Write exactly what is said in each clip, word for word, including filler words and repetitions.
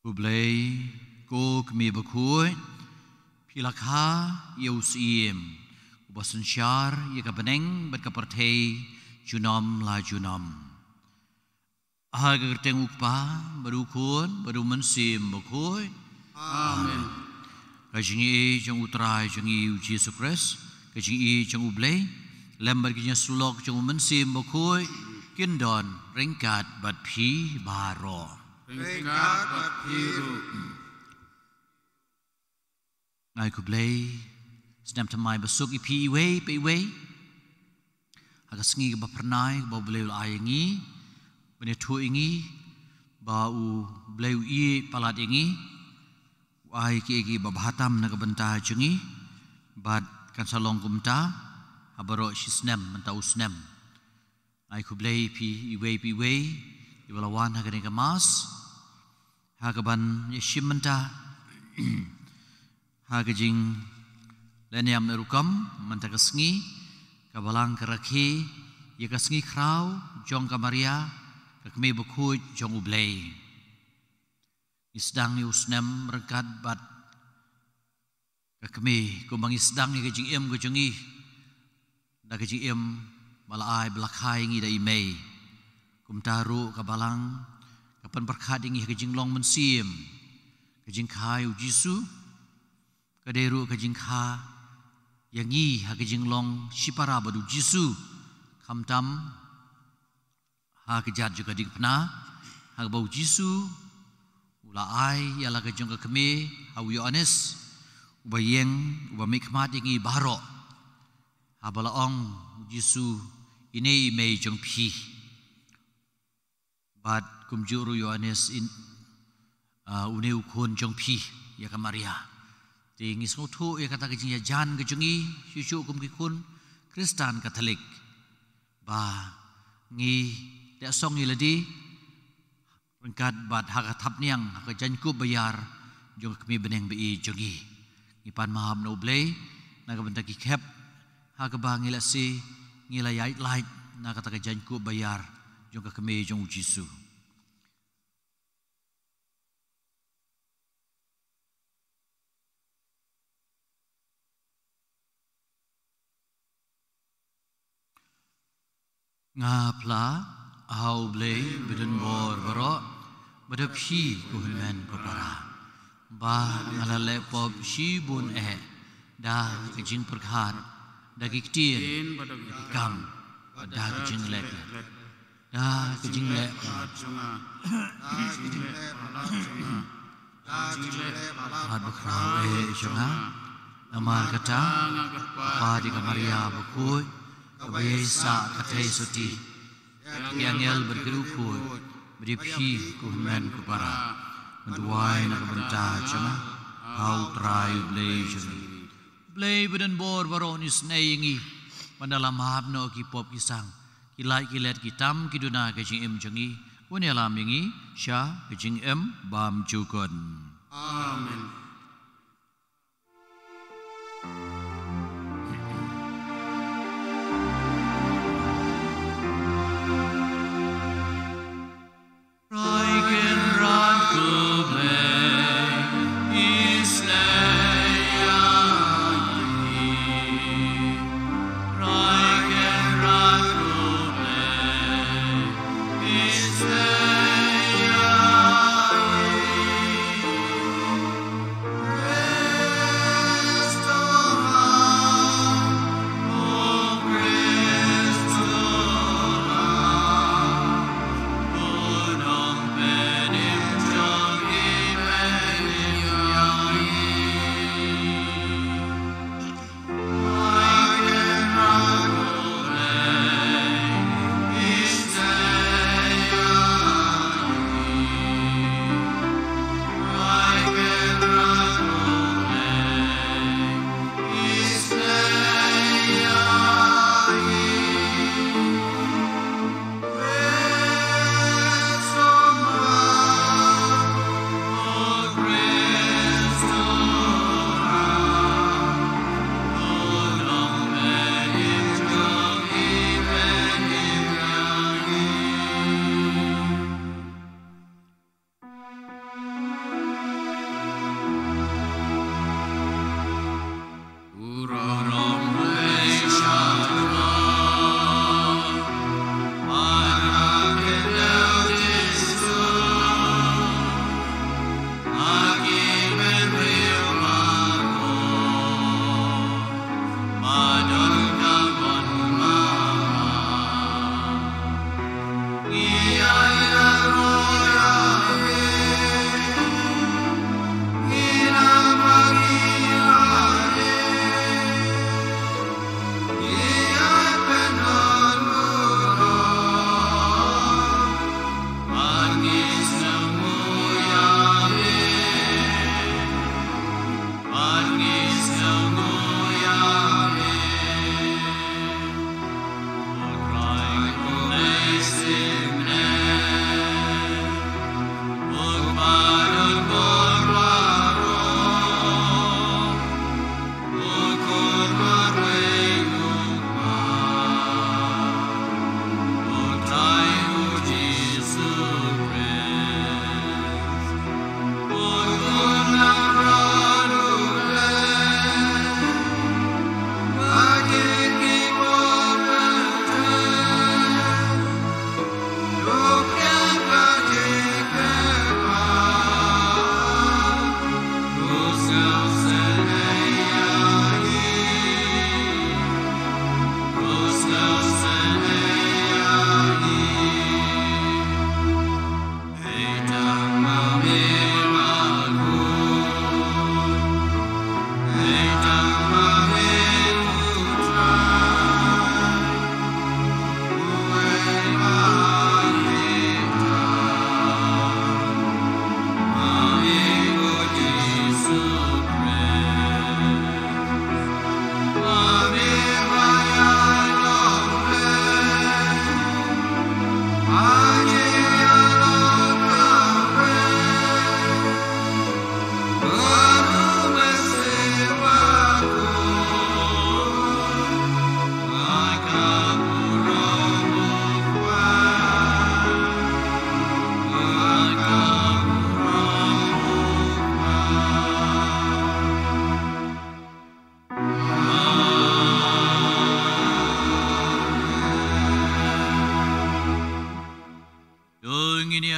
U Blei, ko Kmie bakhuid, phi la kha ïa u Syiem uba synshar ïa ka bneng bad ka pyrthei junom la junom. Ha ka kyrteng u Kpa bad u Khun bad u Mynsiem Bakhuid. Amen. Ka jingïeit jong u Trai jong ngi u Jisu Khrist, ka jingïeit jong u Blei, lem bad ka jingïasyllok jong u Mynsiem Bakhuid, kin don ryngkat bad phi baroh. Ryngkat bad phi ruh. Nga ai khublei, snem thymmai basuk ïa phi iwei pa iwei. Ha ka sngi kaba phyrnai kaba u Blei u la ai ïa ngi, ban ïathuh ïa ngi ba u Blei u ïeit palat ïa ngi, u ai kiei kiei ba bha tam na ka bynta jong ngi, bad kan sa long kumta ha baroh shi snem mynta u snem. Nga ai khublei ïa phi iwei pa iwei iba la wan ha kane ka Mass, ha kaban ïashim mynta ha ka jinglehniam lehrukom mynta ka sngi, ka Balang ka rakhe ïa ka sngi khraw jong ka Maria, ka Kmie bakhuid jong u Blei. Ngi sdang ïa u snem ryngkat bad ka Kmie, kumba ngi sdang ïa ka jingim ka jong ngi da ka jingim ba la ai ba la kha ïa ngi da i Mei. Kumta ruh ka Balang ka pynpyrkhat ïa ngi ha ka jinglong mynsiem, ka jingkha ïa u Jisu, ka dei ruh ka jingkha ïa ngi ha ka jinglong shipara bad u Jisu, khamtam ha ka jait jong ka diengphna, ha kaba u Jisu u la ai ïa la ka jong ka Kmie ha u Ïoannis uba ïeng, uba mihkhmat ïa ngi baroh, haba la ong u Jisu, ine i Mei jong phi. Bad kumjuh ruh u Ïoannis, in, ah, une u khun jong phi, ïa ka Maria. Te ngi sngewthuh ïa kata ka jingïajan ka jong ngi shuh shuh kum ki khun Khristan Katholik, ba ngi leh song ïa lade ryngkat bad ha ka thapniang, ha ka jaiñkup ba ïar jong ka Kmie bneng ba ïeit jong ngi. Ngi pan map na u Blei na ka bynta ki khep ha kaba ngi la shu, ngi la ïaid lait na kata ka jaiñkup ba ïar jong ka Kmie jong u Jisu. Nga phla ha u Blei badonbor baroh, bad ha phi ko hynmen ko para, ba nga la leh pop shibun eh, da ka jingpyrkhat, da ki ktien, da ki kam, da ka jingleh. Da ka jingleh palat jong nga, da ka jingleh palat jong nga, da ka jingleh palat bakhraw eh jong nga. Namar kata nga kyrpad ïa ka Maria bakhuid, kaba ïaisah ka theisotti, ïa ki angel bad ki riewkhuid, bad ïa phi ko hynmen ko para, ban duwai na ka bynta jong nga ha u Trai u Blei jong ngi. Blei badonbor baroh un isynei ïa ngi, ban da la map noh ki pop ki sang, ki lait ki let, ki tam ki duna ka jingim jong ngi, un ïalam ïa ngi sha ka jingim bymjukut. Amen.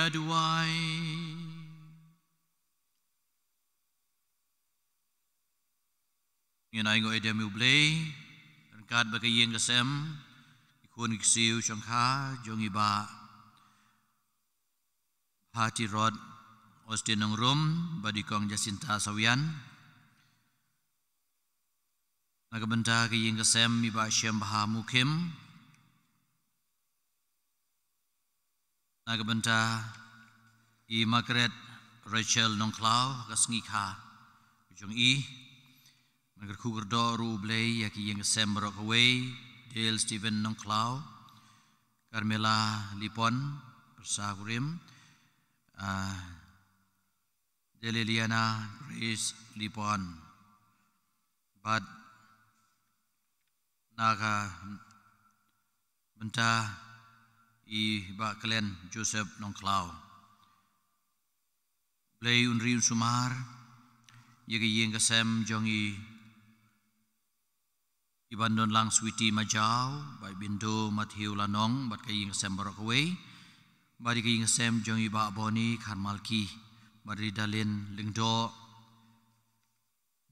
Duwai. Ngin ai nguh ïa u Blei ryngkat bad ka ïing ka sem, ki khun ki ksiew shongkha jong i Bah Bha Tirot Austin Nongrum bad i Kong Jacinta Sawian. Na ka bynta ka ïing ka sem i Bah Shembha Mukim. Na ka bynta i Margaret Rachel Nongkhlaw, ka sngi kha jong i. Ngan kyrkhu kyrdoh ruh u Blei ïa ki ïing ki sem baroh kawei, Dale Stephen Nongkhlaw, Carmela Lipon, pyrsa kurim, ah, Deliliana Grace Lipon. Bad na ka bynta i Bah Klen Joseph Nongkhlaw. Blei un ri un sumar ïa ka ïing ka sem jong i, i Bandon Lang Sweety Majaw, bad i Bindo Matthew Lanong, bad ka ïing ka sem baroh kawei, bad ïa ka ïing ka sem jong i Bah Boni Kharmalki, bad Ridalin Lyngdoh.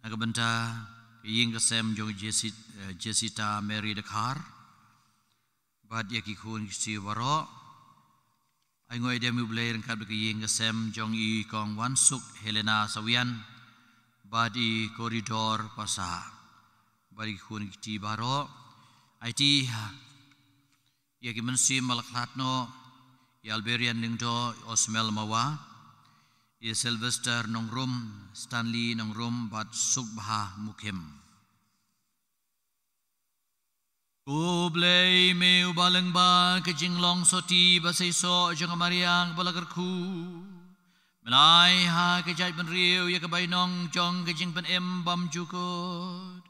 Na ka bynta ka ïing ka sem jong Jesi-, eh, Jesita Mary Dkhar, bad ïa ki khun ki ksiew baroh. Ai nguh ïa u Blei ryngkat bad ka ïing ka sem jong i Kong Wansuk Helena Sawian, bad i Corridor Pasa, bad ïa ki khun ki kti baroh. Aiti ha ïa ki mynsiem ba la khlad noh, i Alberian Lyngdoh, i Osmel Mawa, i Sylvester Nongrum, Stanley Nongrum, bad Sukbha Mukim. Ko Blei me uba lyngba ka jinglong soti ba seisoh jong ka Maria kaba la kyrkhu, me la ai ha ka jaitbynriew ïa ka bainong jong ka jingpynim bymjukut.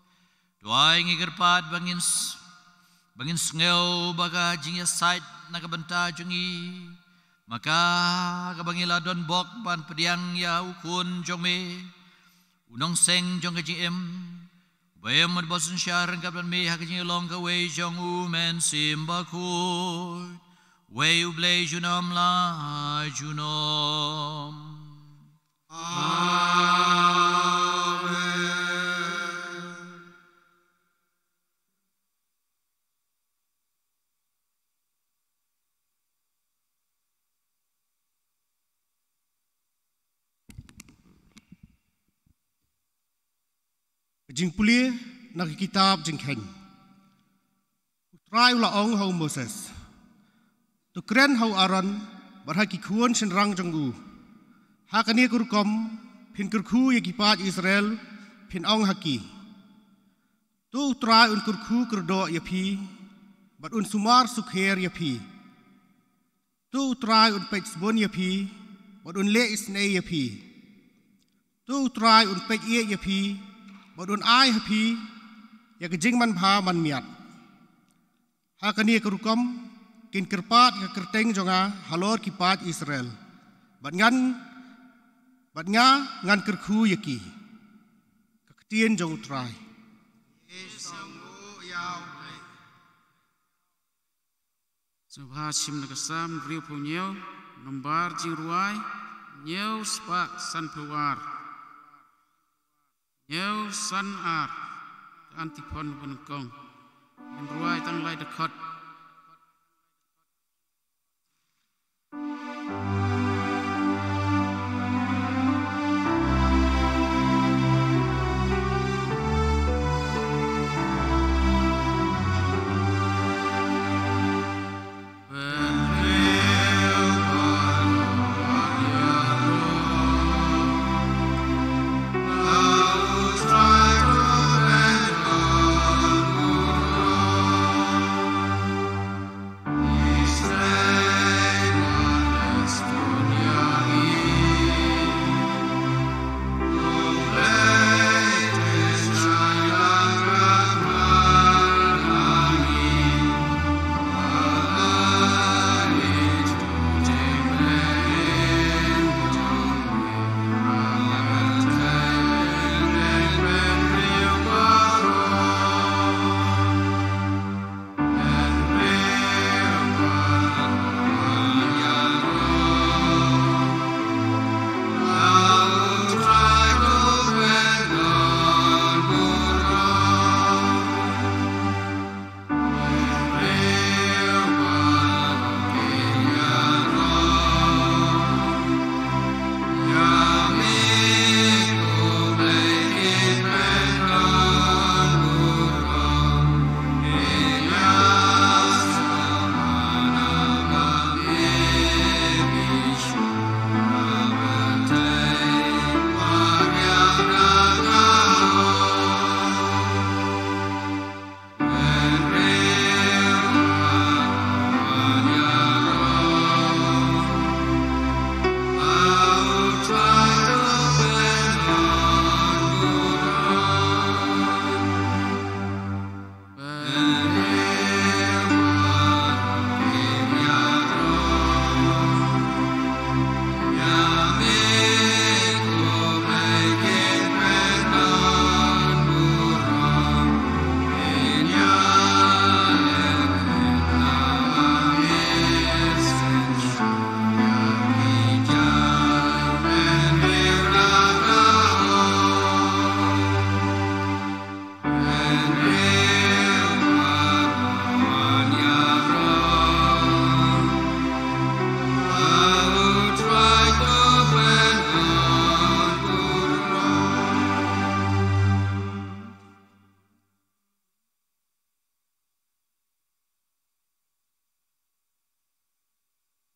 To ai ngi kyrpad ba ngin s-, ba ngin sngew ba ka jingïasaid na ka bynta jong ngi, ma ka kaba ngi la don bok ban pdiang ïa u Khun jong me, u Nongseng jong ka jingim, uba im bad ba synshar ryngkat bad me ha ka jinglong kawei jong U Mynsiem Bakhuid, uwei U Blei junom la junom. Amen. Ka jingpule na ka kitab Jingkheiñ. U Trai u la ong ha u Moses, to kren ha u Aaron bad ha ki khun shynrang jong u, ha kane ka rukom phin kyrkhu ïa ki paid Israel, phin ong ha ki, to U Trai un kyrkhu kyrdoh ïa phi, bad un sumar sukher ïa phi. To U Trai un peit sbun ïa phi, bad un leh isynei ïa phi. To U Trai un peit ïeit ïa phi, bad un ai ha phi ïa ka jingmanbha manmiat. Ha kane ka rukom kin kyrpad ïa ka kyrteng jong nga halor ki paid Israel, bad ngan, bad nga ngan kyrkhu ïa ki. Ka ktien jong U Trai. Sngewbha shim na ka Salm hynriewphew hynñiew, nombar jingrwai hynñiew spah sanphew ar. Hynñiew san ar. Ka Antiphon ba nyngkong. Ngin rwai tang lai dkhot.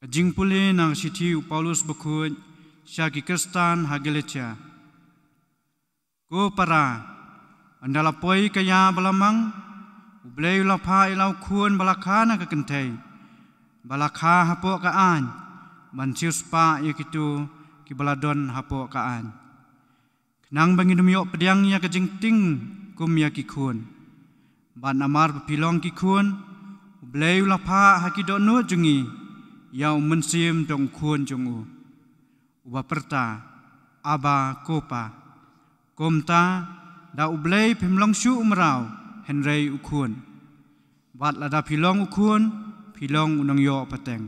Ka jingpule na ka shithi u Paulus bakhuid sha ki Khristan ha Galatia. Ko para, ynda la poi ka ïa ba la mang, U Blei u la phah ïa la u khun ba la kha na ka kynthei, ba la kha hapoh ka aiñ, ban siewspah ïa kito ki ba la don hapoh ka aiñ. Khnang ba ngin ym ïoh pdiang ïa ka jingtieng kum ïa ki khun. Bad namar ba phi long ki khun, U Blei u la phah ha ki dohnud jong ngi ïa u mynsiem dong u khun jong u, uba pyrta, Abba, ko Pa. Kumta, da U Blei phim long shuh u mraw, hynrei u khun. Bad lada phi long u khun, phi long u nongïoh pateng.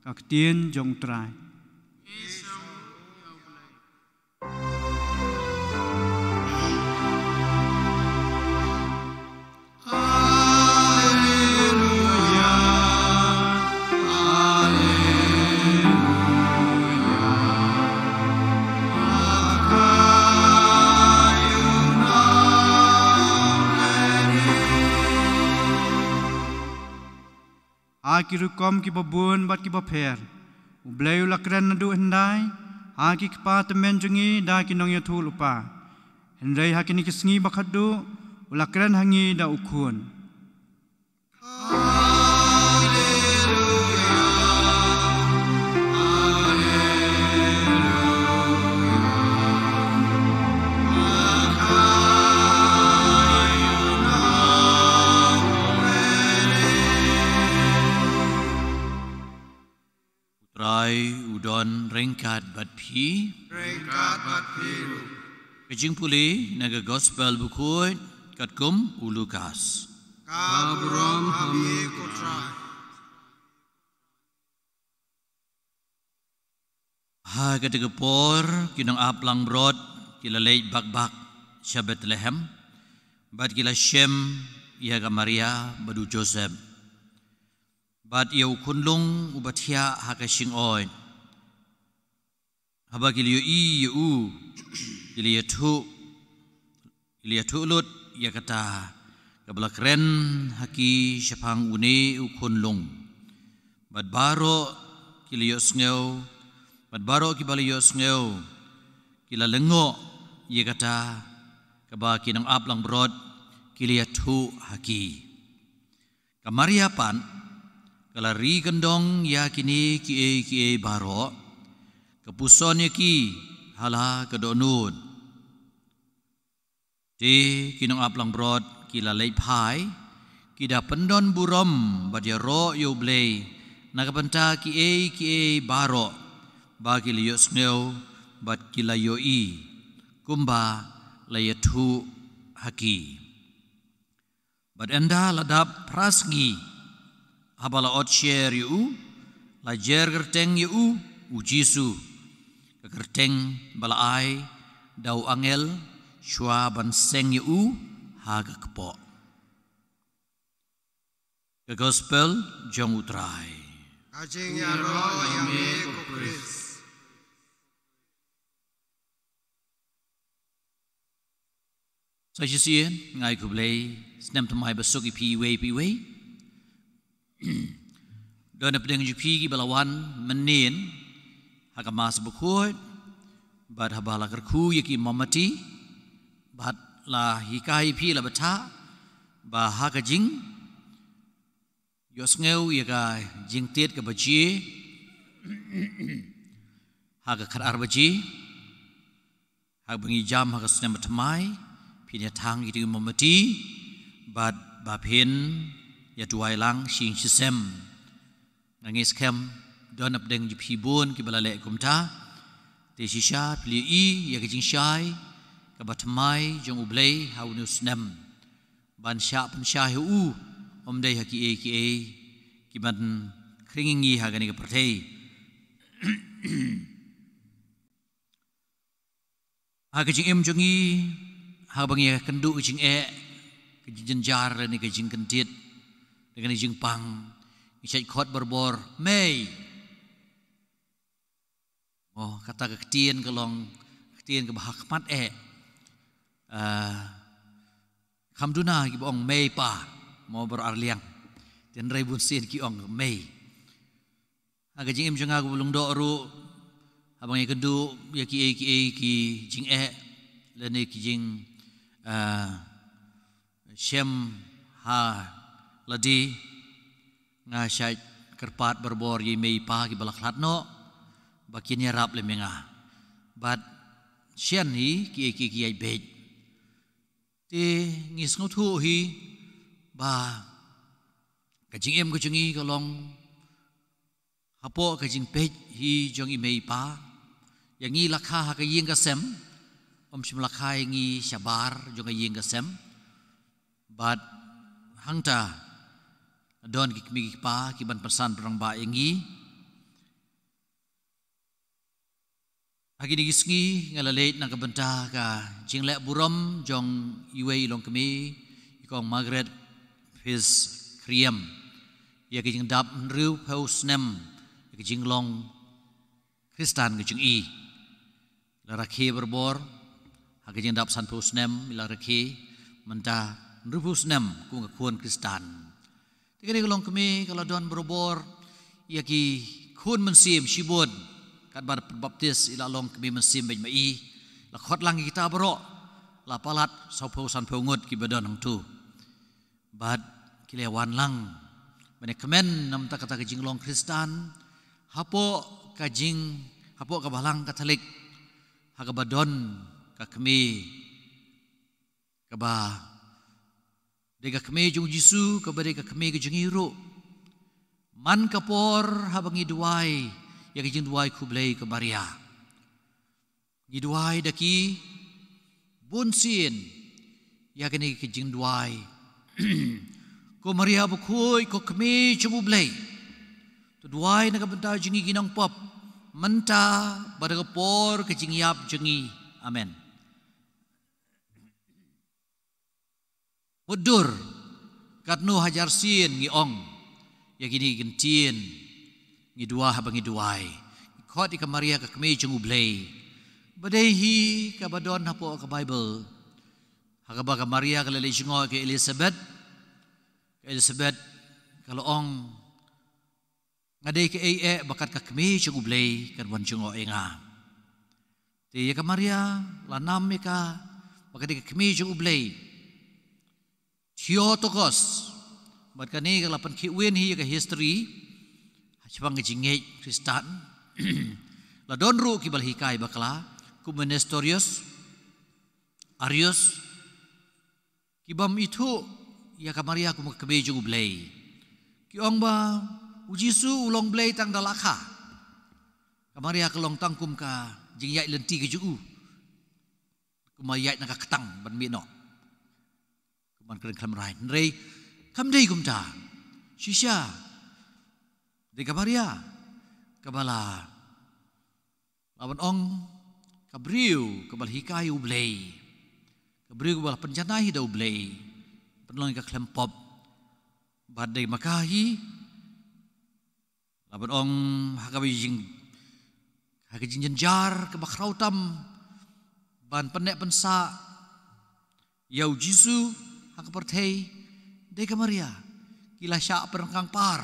Ka ktien jong U Trai. Ha ki rukom kiba bun bad kiba pher, U Blei u la kren naduh hyndai ha ki kpa tymmen jong ngi da ki nongïathuhlypa. Hynrei ha kine ki sngi ba khatduh, u la kren ha ngi da u khun. U Trai u don ryngkat bad phi. Ryngkat bad phi ruh. Ka jingpule na ka Gospel bakhuid katkum u Lukas. Ka burom ha me ko Trai. Ha kata ka por, ki nong-ap langbrot ki la leit bak bak sha Bethlehem, bad ki la shem ïa ka Maria bad u Joseph, bad ïa u khunlung uba thiah ha ka shingoid. Haba ki la ïohi ïa u, ki la ïathuh, ki la ïathuh lut ïa kata kaba la kren ha ki shaphang une u khunlung. Bad baroh ki la ïohsngew, bad baroh kiba la ïohsngew ki la lyngngoh ïa kata kaba ki nong-ap langbrot ki la ïathuh ha ki. Ka Maria pat ka la ri kyndong ïa kine kiei kiei baroh, ka puson ïa ki ha la ka dohnud. Te ki nong-ap langbrot ki la leit phai, ki da pyndon burom bad ïaroh ïa U Blei na ka bynta kiei kiei baroh ba ki la ïohsngew bad ki la ïohi, kumba la ïathuh ha ki. Bad ynda la dap phra sngi haba la ot sher ïa u, la jer kyrteng ïa u, u Jisu, ka kyrteng ba la ai da u angel shuwa ban seng ïa u ha ka kpoh. Ka Gospel jong U Trai. Ka jingïaroh ïa me ko Khrist. Sa shisien, nga ai khublei, snem thymmai basuk ïa phi iwei pa iwei. Don napdeng jong phi kiba la wan mynnin ha ka Mass bakhuid, bad haba la kyrkhu ïa ki mombati, bad la hikai ïa phi, la batai ba ha ka jing ïohsngew ïa ka jingtied kaba jia ha ka khatar baje, haba ngi jam ha ka snem bathymmai, phin ïa thang ïa ki mombati, bad ba phin ïa duwai lang shisien shisien. Nga ngeit skhem don napdeng jong phi bun kiba la leh kumta. Te shisha phi la ïohi ïa ka jingshai kaba thymmai jong U Blei ha une u snem, ban shah pynshai ha u, ym dei ha kiei kiei kiban khring ïa ngi ha kane ka pyrthei. Ha ka jingim jong ngi, haba ngi ïakynduh ka jingeh, ka jingjynjar lane ka jingkyndiat, lane ka jingpang, ngi shait khot barabor, mei. Oh, kata ka ktien ka long ka ktien kaba ha khmat eh. Ah, kham duna kiba ong mei pa, mo, baroh arliang. Hynrei bunsien ki ong mei. Ha ka jingim jong nga kaba long doh ruh, haba nga ïakynduh ïa kiei kiei ki jingeh lane ki jing, ah, shem ha lade, nga shait kyrpad barabor ïa i mei i pa kiba la khlad noh ba kin ïarap lem ïa nga. Bad shen hi kiei kiei ki ïaid beit. Te ngi sngewthuh hi ba ka jingim ka jong ngi ka long hapoh ka jingpeit hi jong i mei i pa. Ïa ngi la kha ha ka ïing ka sem, ym shym la kha ïa ngi shabar jong ka ïing ka sem. Bad hangta don ki kmie ki kpa kiban pynsan pynrangbah ïa ngi. Ha kine ki sngi nga la leit na ka bynta ka jingleh burom jong iwei i longkmie, i kong Margaret Fitz Kriem, ïa ka jingdap hynriewphew snem ïa ka jinglong Khristan ka jong i. La rakhe barabor ha ka jingdap sanphew snem i la rakhe, mynta hynriewphew snem kum ka khun Khristan. Te kane ka longkmie ka la don barabor ïa ki khun mynsiem shibun, katba da pynbaptis i la long kmie mynsiem bad ma i la khot lang ïa kita baroh, la palat sawphew sanphew ngut kiba don hangto. Bad ki la wan lang ban ïakmen namar kata ka jinglong Khristan hapoh ka jing, hapoh ka balang Katholik, ha kaba don ka kmie kaba dei ka kmie jong u Jisu, kaba dei ka kmie ka jong ngi ruh. Man ka por haba ngi duwai ïa ka jingduwai khublei ka Maria, ngi duwai da ki bun sien ïa kane ka jingduwai. Ko Maria bakhuid, ko kmie jong u Blei, to duwai na ka bynta jong ngi ki nongpop, mynta bad ha ka por ka jingïap jong ngi. Amen. Mutdur, katno hajar sien ngi ong ïa kine ki ktien, ngi duwai haba ngi duwai, ngi khot ïa ka Maria ka kmie jong u Blei, ba dei hi kaba don hapoh ka Baibl, ha kaba ka Maria ka la leit jngoh ïa ka Elisabet. Ka Elisabet ka la ong, nga dei kaei eh ba kat ka kmie jong u Blei kan wan jngoh ïa nga. Te ïa ka Maria la nam ïa ka ba ka dei ka kmie jong u Blei. Theotokos. Bad kane ka la pynkhih win hi ïa ka history ha shaphang ka jingngeit Khristan. La don ruh kiba la hikai bakla, kum u Nestorius, Arius, kibym ithuh ïa ka Maria kum ka kmie jong u Blei. Ki ong ba u Jisu u long Blei tang da la kha, ka Maria ka long tang kum ka jingïaid lynti ka jong u, kum ka ïaid na ka ktang ban mih noh, kum ban kren khlem rhai. Hynrei kam dei kumta. Shisha dei ka Maria kaba la, la ban ong, ka briew kaba la hikai u Blei, ka briew kaba la pynjanai hi da u Blei, pynlong ïa ka khlem pop. Bad dei ma ka hi, la ban ong, ha kaba jing, ha ka jingjynjar kaba khraw tam ban pynneh pynsah ïa u Jisu ha ka pyrthei, dei ka Maria ki la shah pynrangkang par.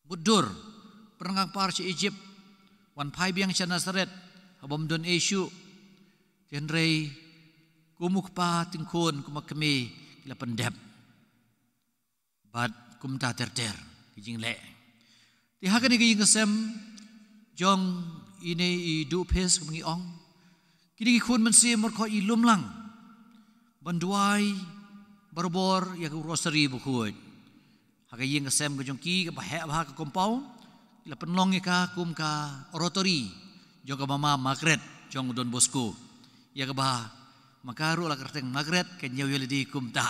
Mutdur, pynrangkang par sha Egypt, wan phai biang sha Nazareth ha bym don ei shuh. Te hynrei kum u kpa tyngkhun, kum ka kmie, ki la pyndep. Bad kumta ter ter ki jingleh. Te ha kane ka ïing ka sem jong ine i Duh Phis, kum ngi ong, kine ki khun mynsiem markhot i lum lang ban duwai barabor ïa ka rosary bakhuid. Ha ka ïing ka sem ka jong ki kaba heh bha, ka compound, ki la pynlong ïa ka kum ka oratory jong ka Mama Margaret jong u Don Bosco, ïa kaba ma ka ruh la kyrteng Margaret, ka ñiew ïa lade kumta.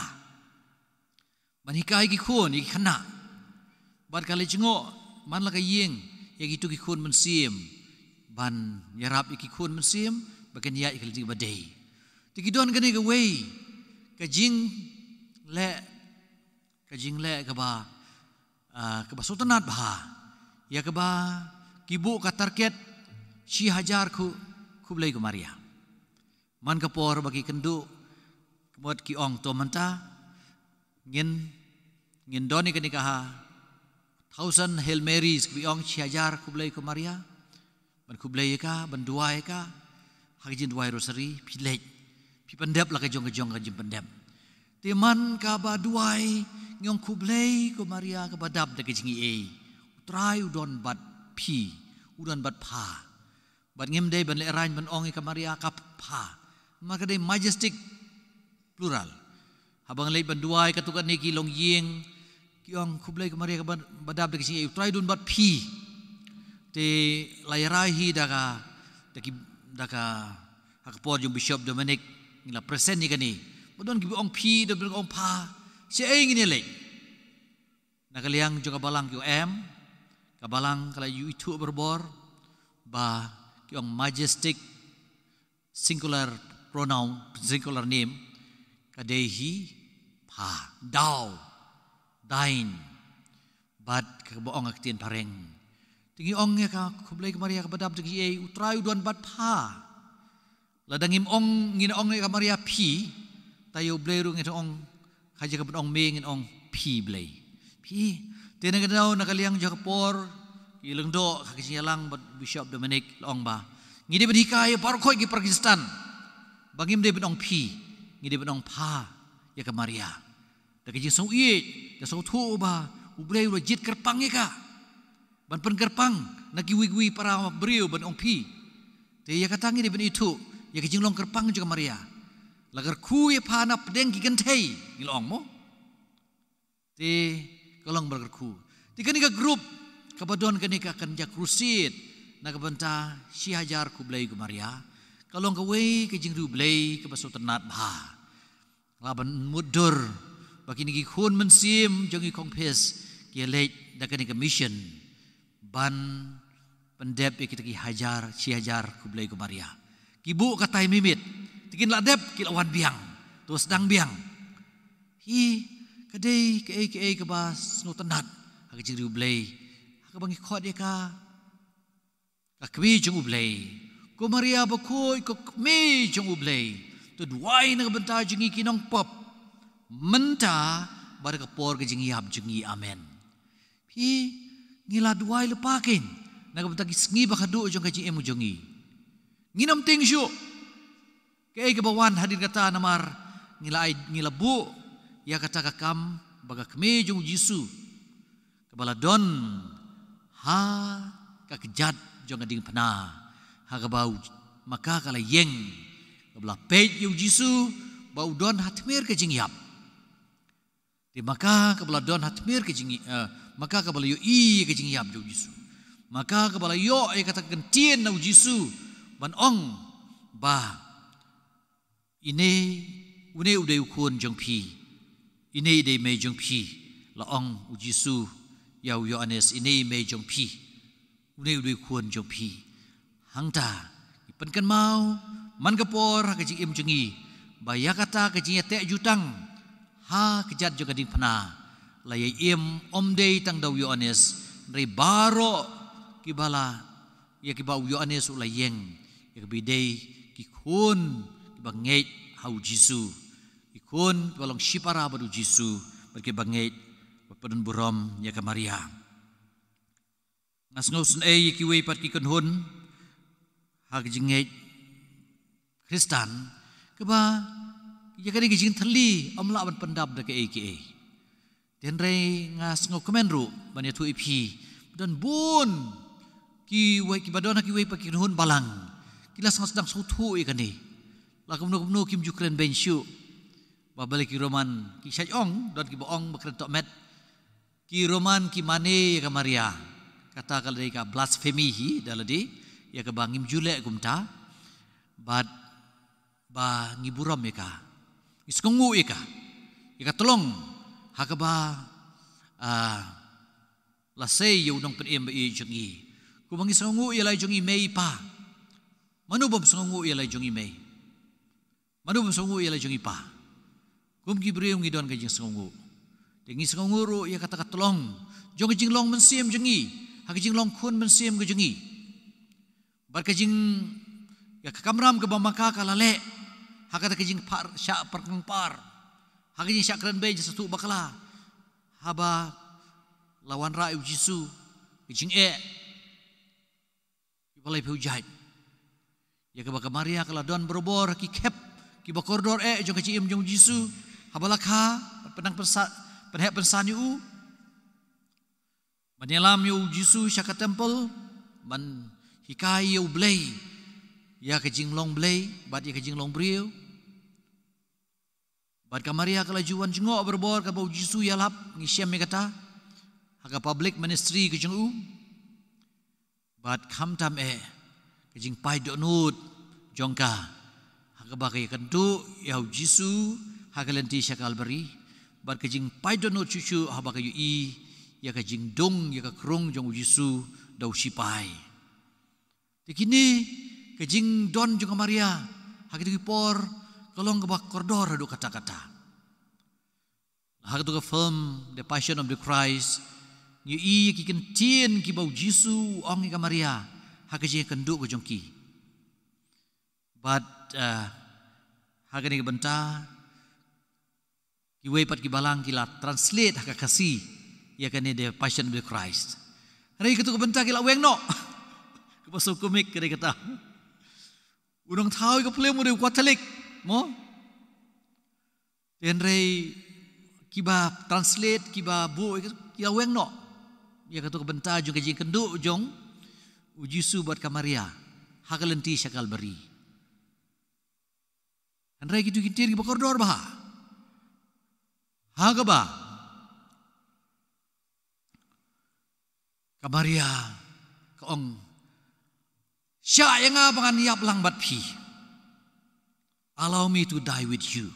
Ban hikai ki khun, ïa ki khynnah. Bad ka la jngoh man la ka ïing ïa kito ki khun mynsiem, ban ïarap ïa ki khun mynsiem ba kin ïaid ïa ka lynti ba dei. Te ki don kane kawei ka jingleh, ka jingleh kaba, ah, kaba sngewtynnat bha, ïa kaba ki buh ka target shi hajar khu-, khublei ko Maria. Man ka por ba ki kynduh, ka mut ki ong, to mynta ngin, ngin don ïa kane ka ha thousand Hail Marys, kiba ong shi hajar khublei ko Maria. Ban khublei ïa ka, ban duwai ïa ka ha ka jingduwai Rosary, phi leit, phi pyndep la ka jong ka jong ka jingpyndep. Te man kaba duwai, ngi ong khublei ko Maria kaba dap da ka jingaiei. U Trai u don bad phi, u don bad pha. Bad ngim dei ban lehraiñ ban ong ïa ka Maria ka pha. Ma ka dei majestic plural. Haba nga leit ban duwai katto katne ki longïing, ki ong khublei ko Maria kaba, ba dap da ka jingaiei, u Trai u don bad phi. Te la ïarai hi da ka, da ki, da ka, ha ka por jong Bishop Dominic, ngi la present ïa kane. Ba don kiba ong phi, don kiba ong pha. Shaei ngin ïaleit? Na ka liang jong ka balang ki ong em, ka balang ka la ïohi thuh barabor ba ki ong majestic singular pronoun, singular name, ka dei hi pha, thou, thine, bad kaba ong ha ka ktien phareng. Te ngi ong ïa ka khublei ko Maria kaba dap da ka jingaiei, u Trai u don bad pha. Lada ngim ong, ngin ong ïa ka Maria phi, ta ïa u Blei ruh ngin ong, ha jaka ban ong me ngin ong phi Blei. Phi, te na ka daw na ka liang jong ka por, ki lyngdoh ha ka jingïalang bad Bishop Dominic la ong ba ngi dei ban hikai ïa baroh khoit ki para Khristan ba ngim dei ban ong phi, ngi dei ban ong pha ïa ka Maria. Da ka jingsngewthuh, da sngewthuh ba U Blei u la jied kyrpang ïa ka ban pynkyrpang na kiwei kiwei para briew ban ong phi. Te ïa kata ngi dei ban ithuh ïa ka jinglong kyrpang jong ka Maria. La kyrkhu ïa pha na pdeng ki kynthei, ngi la ong mo. Te ka long ba la kyrkhu. Te kane ka group kaba don kane ka kynja crusade na ka bynta shi hajar khublei ko Maria, ka long kawei ka jingriewblei kaba sngewtynnat bha. La ban mutdur ba kine ki khun mynsiem jong ngi confess ki ïaleit da kane ka mission ban pyndep ïa kita ki hajar, shi hajar khublei ko Maria. Ki buh katai mimit, te kin la dep ki la wan biang, to sdang biang. Hi, ka dei kaei kaei kaba sngewtynnat ha ka jingriewblei, ha kaba ngi khot ïa ka ka Kmie jong U Blei. Ko Maria bakhuid, ko Kmie jong U Blei, to duwai na ka bynta jong ngi ki nongpop, mynta bad ha ka por ka jingïap jong ngi. Amen. Phi, ngi la duwai lypa keiñ na ka bynta ki sngi ba khatduh jong ka jingim jong ngi. Ngin ym tieng shuh kaei kaba wan hadien kata, namar ngi la ai, ngi la buh ïa kata ka kam ba ka Kmie jong U Jisu kaba la don ha ka kjat jong ka diengphna, ha kaba u, ma ka ka la ïeng, kaba la peit ïa U Jisu ba u don ha tmier ka jingïap. Te ma ka kaba la don ha tmier ka jingï-, eh, ma ka kaba la ïohi ïa ka jingïap jong U Jisu, ma ka kaba la ïoh ïa kata ka ktien na U Jisu ban ong ba ine, une u dei u khun jong phi, ine i dei i mei jong phi. La ong U Jisu ïa u Ïoannis, ine i mei jong phi, une u dei u khun jong phi. Hangta ngi pynkynmaw man ka por ha ka jingim jong ngi ba ïa kata ka jingïateh jutang ha kjat jong ka diengphna la ïai im ym dei tang da u Ïoannis, hynrei baroh kiba la, ïa kiba u Ïoannis u la ïeng, ïa kiba dei ki khun kiba ngeit ha U Jisu, ki khun kiba long shipara bad U Jisu, bad kiba ngeit bad ba don burom ïa ka Maria. Nga sngew sngewieit ïa kiwei pat ki kynhun ha ka jingngeit Khristan, kaba ïa kane ka jingthylli ym lah ban pyndap da kaei kaei. Te hynrei nga sngewkmen ruh ban ïathuh ïa phi, don bun kiwei kiba don ha kiwei pat ki kynhun balang ki la sdang sngewthuh ïa kane. La kumno kumno kim ju kren beiñ shuh. Ba balei ki Roman ki shait ong, don kiba ong ba kren tohmet. Ki Roman ki mane ïa ka Maria, kata ka la dei ka blasphemy hi da lade, ïa kaba ngim ju leh kumta. Bad ba ngi burom ïa ka, ngi sngewnguh ïa ka, ïa ka tlong ha kaba, ah, la sei ïa u Nongpynim ba ïeit jong ngi. Kumba ngi sngewnguh ïa la i jong i mei i pa, mano bym sngewnguh ïa la i jong i mei? Mano bym sngewnguh ïa la i jong i pa? Kum ki briew ngi don ka jingsngewnguh. Te ngi sngewnguh ruh ïa kata ka tlong jong ka jinglong mynsiem jong ngi, ha ka jinglong khun mynsiem ka jong ngi. Bad ka jing, ïa ka kamram kaba ma ka ka la leh ha kata ka jingpar, shah pyrkhat par, ha ka jingshah kren beiñ sha shatei bakla, haba la wanrah ïa u Jisu, ka jingeh kiba laiphew jait. Ïa kaba ka Maria ka la don barabor ki khep kiba kordor eh jong ka jingim jong u Jisu, haba la kha, pynheh pynsan, pynheh pynsan ïa u, ban ïalam ïa u Jisu sha ka temple, ban hikai ïa u Blei, ïa ka jinglong Blei bad ïa ka jinglong briew. Bad ka Maria ka la ju wan jngoh barabor kaba u Jisu ïalap, ngi shem ïa kata ha ka public ministry ka jong u. Bad khamtam eh ka jingpait dohnud jong ka, ha kaba ka ïakynduh ïa u Jisu ha ka lynti sha Kalbari. Bad ka jingpait dohnud shuh shuh haba ka ïohi ïa ka jingdung, ïa ka krung jong u Jisu da u sipai. Te kine, ka jingdon jong ka Maria ha kito ki por ka long kaba kordor haduh katta katta. Ha kato ka film The Passion of the Christ, ngi ïohi ïa ki kyntien kiba u Jisu u ong ïa ka Maria ha ka jingïakynduh ka jong ki. Bad, eh, ha kane ka bynta, kiwei pat ki balang ki la translate ha ka Khasi ïa kane The Passion of the Christ. Hynrei kato ka bynta ki la weng noh. Kaba sngewkhia ka dei kata. U nongthaw ïa ka film u dei u Katholik, mo? Te hynrei kiba translate, kiba buh, ki la weng noh ïa kato ka bynta jong ka jingïakynduh jong u Jisu bad ka Maria ha ka lynti sha Kalbari. Hynrei kito ki kyntien kiba kordor bha, ha kaba ka Maria ka ong, "Shah ïa nga ba ngan ïap lang bad phi. Allow me to die with you."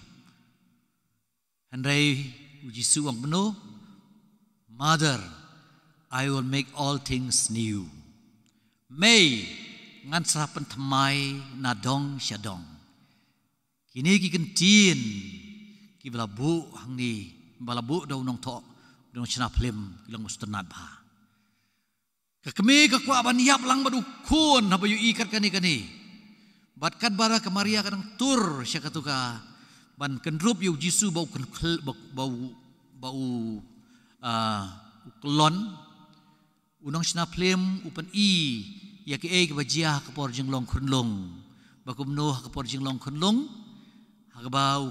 Hynrei u Jisu u ong kumno? "Mother, I will make all things new." Mei, ngan sa pynthymmai nadong shadong. Kine ki kyntien kiba la buh hangne, ba la buh da u nongthoh, da u nongshna film, ki long ba sngewtynnat bha. Ka kmie ka kwah ban ïap lang bad u khun haba ïohi kat kane kane. Bad katba ka Maria ka dang tur sha kato ka ban kynrup ïa u Jisu ba u kynkhel-, ba, ba u, ba u, ah, u kyllon, u nongshna film u pyni ïa kaei kaba jia ha ka por jinglong khunlung. Ba kumno ha ka por jinglong khunlung, ha kaba u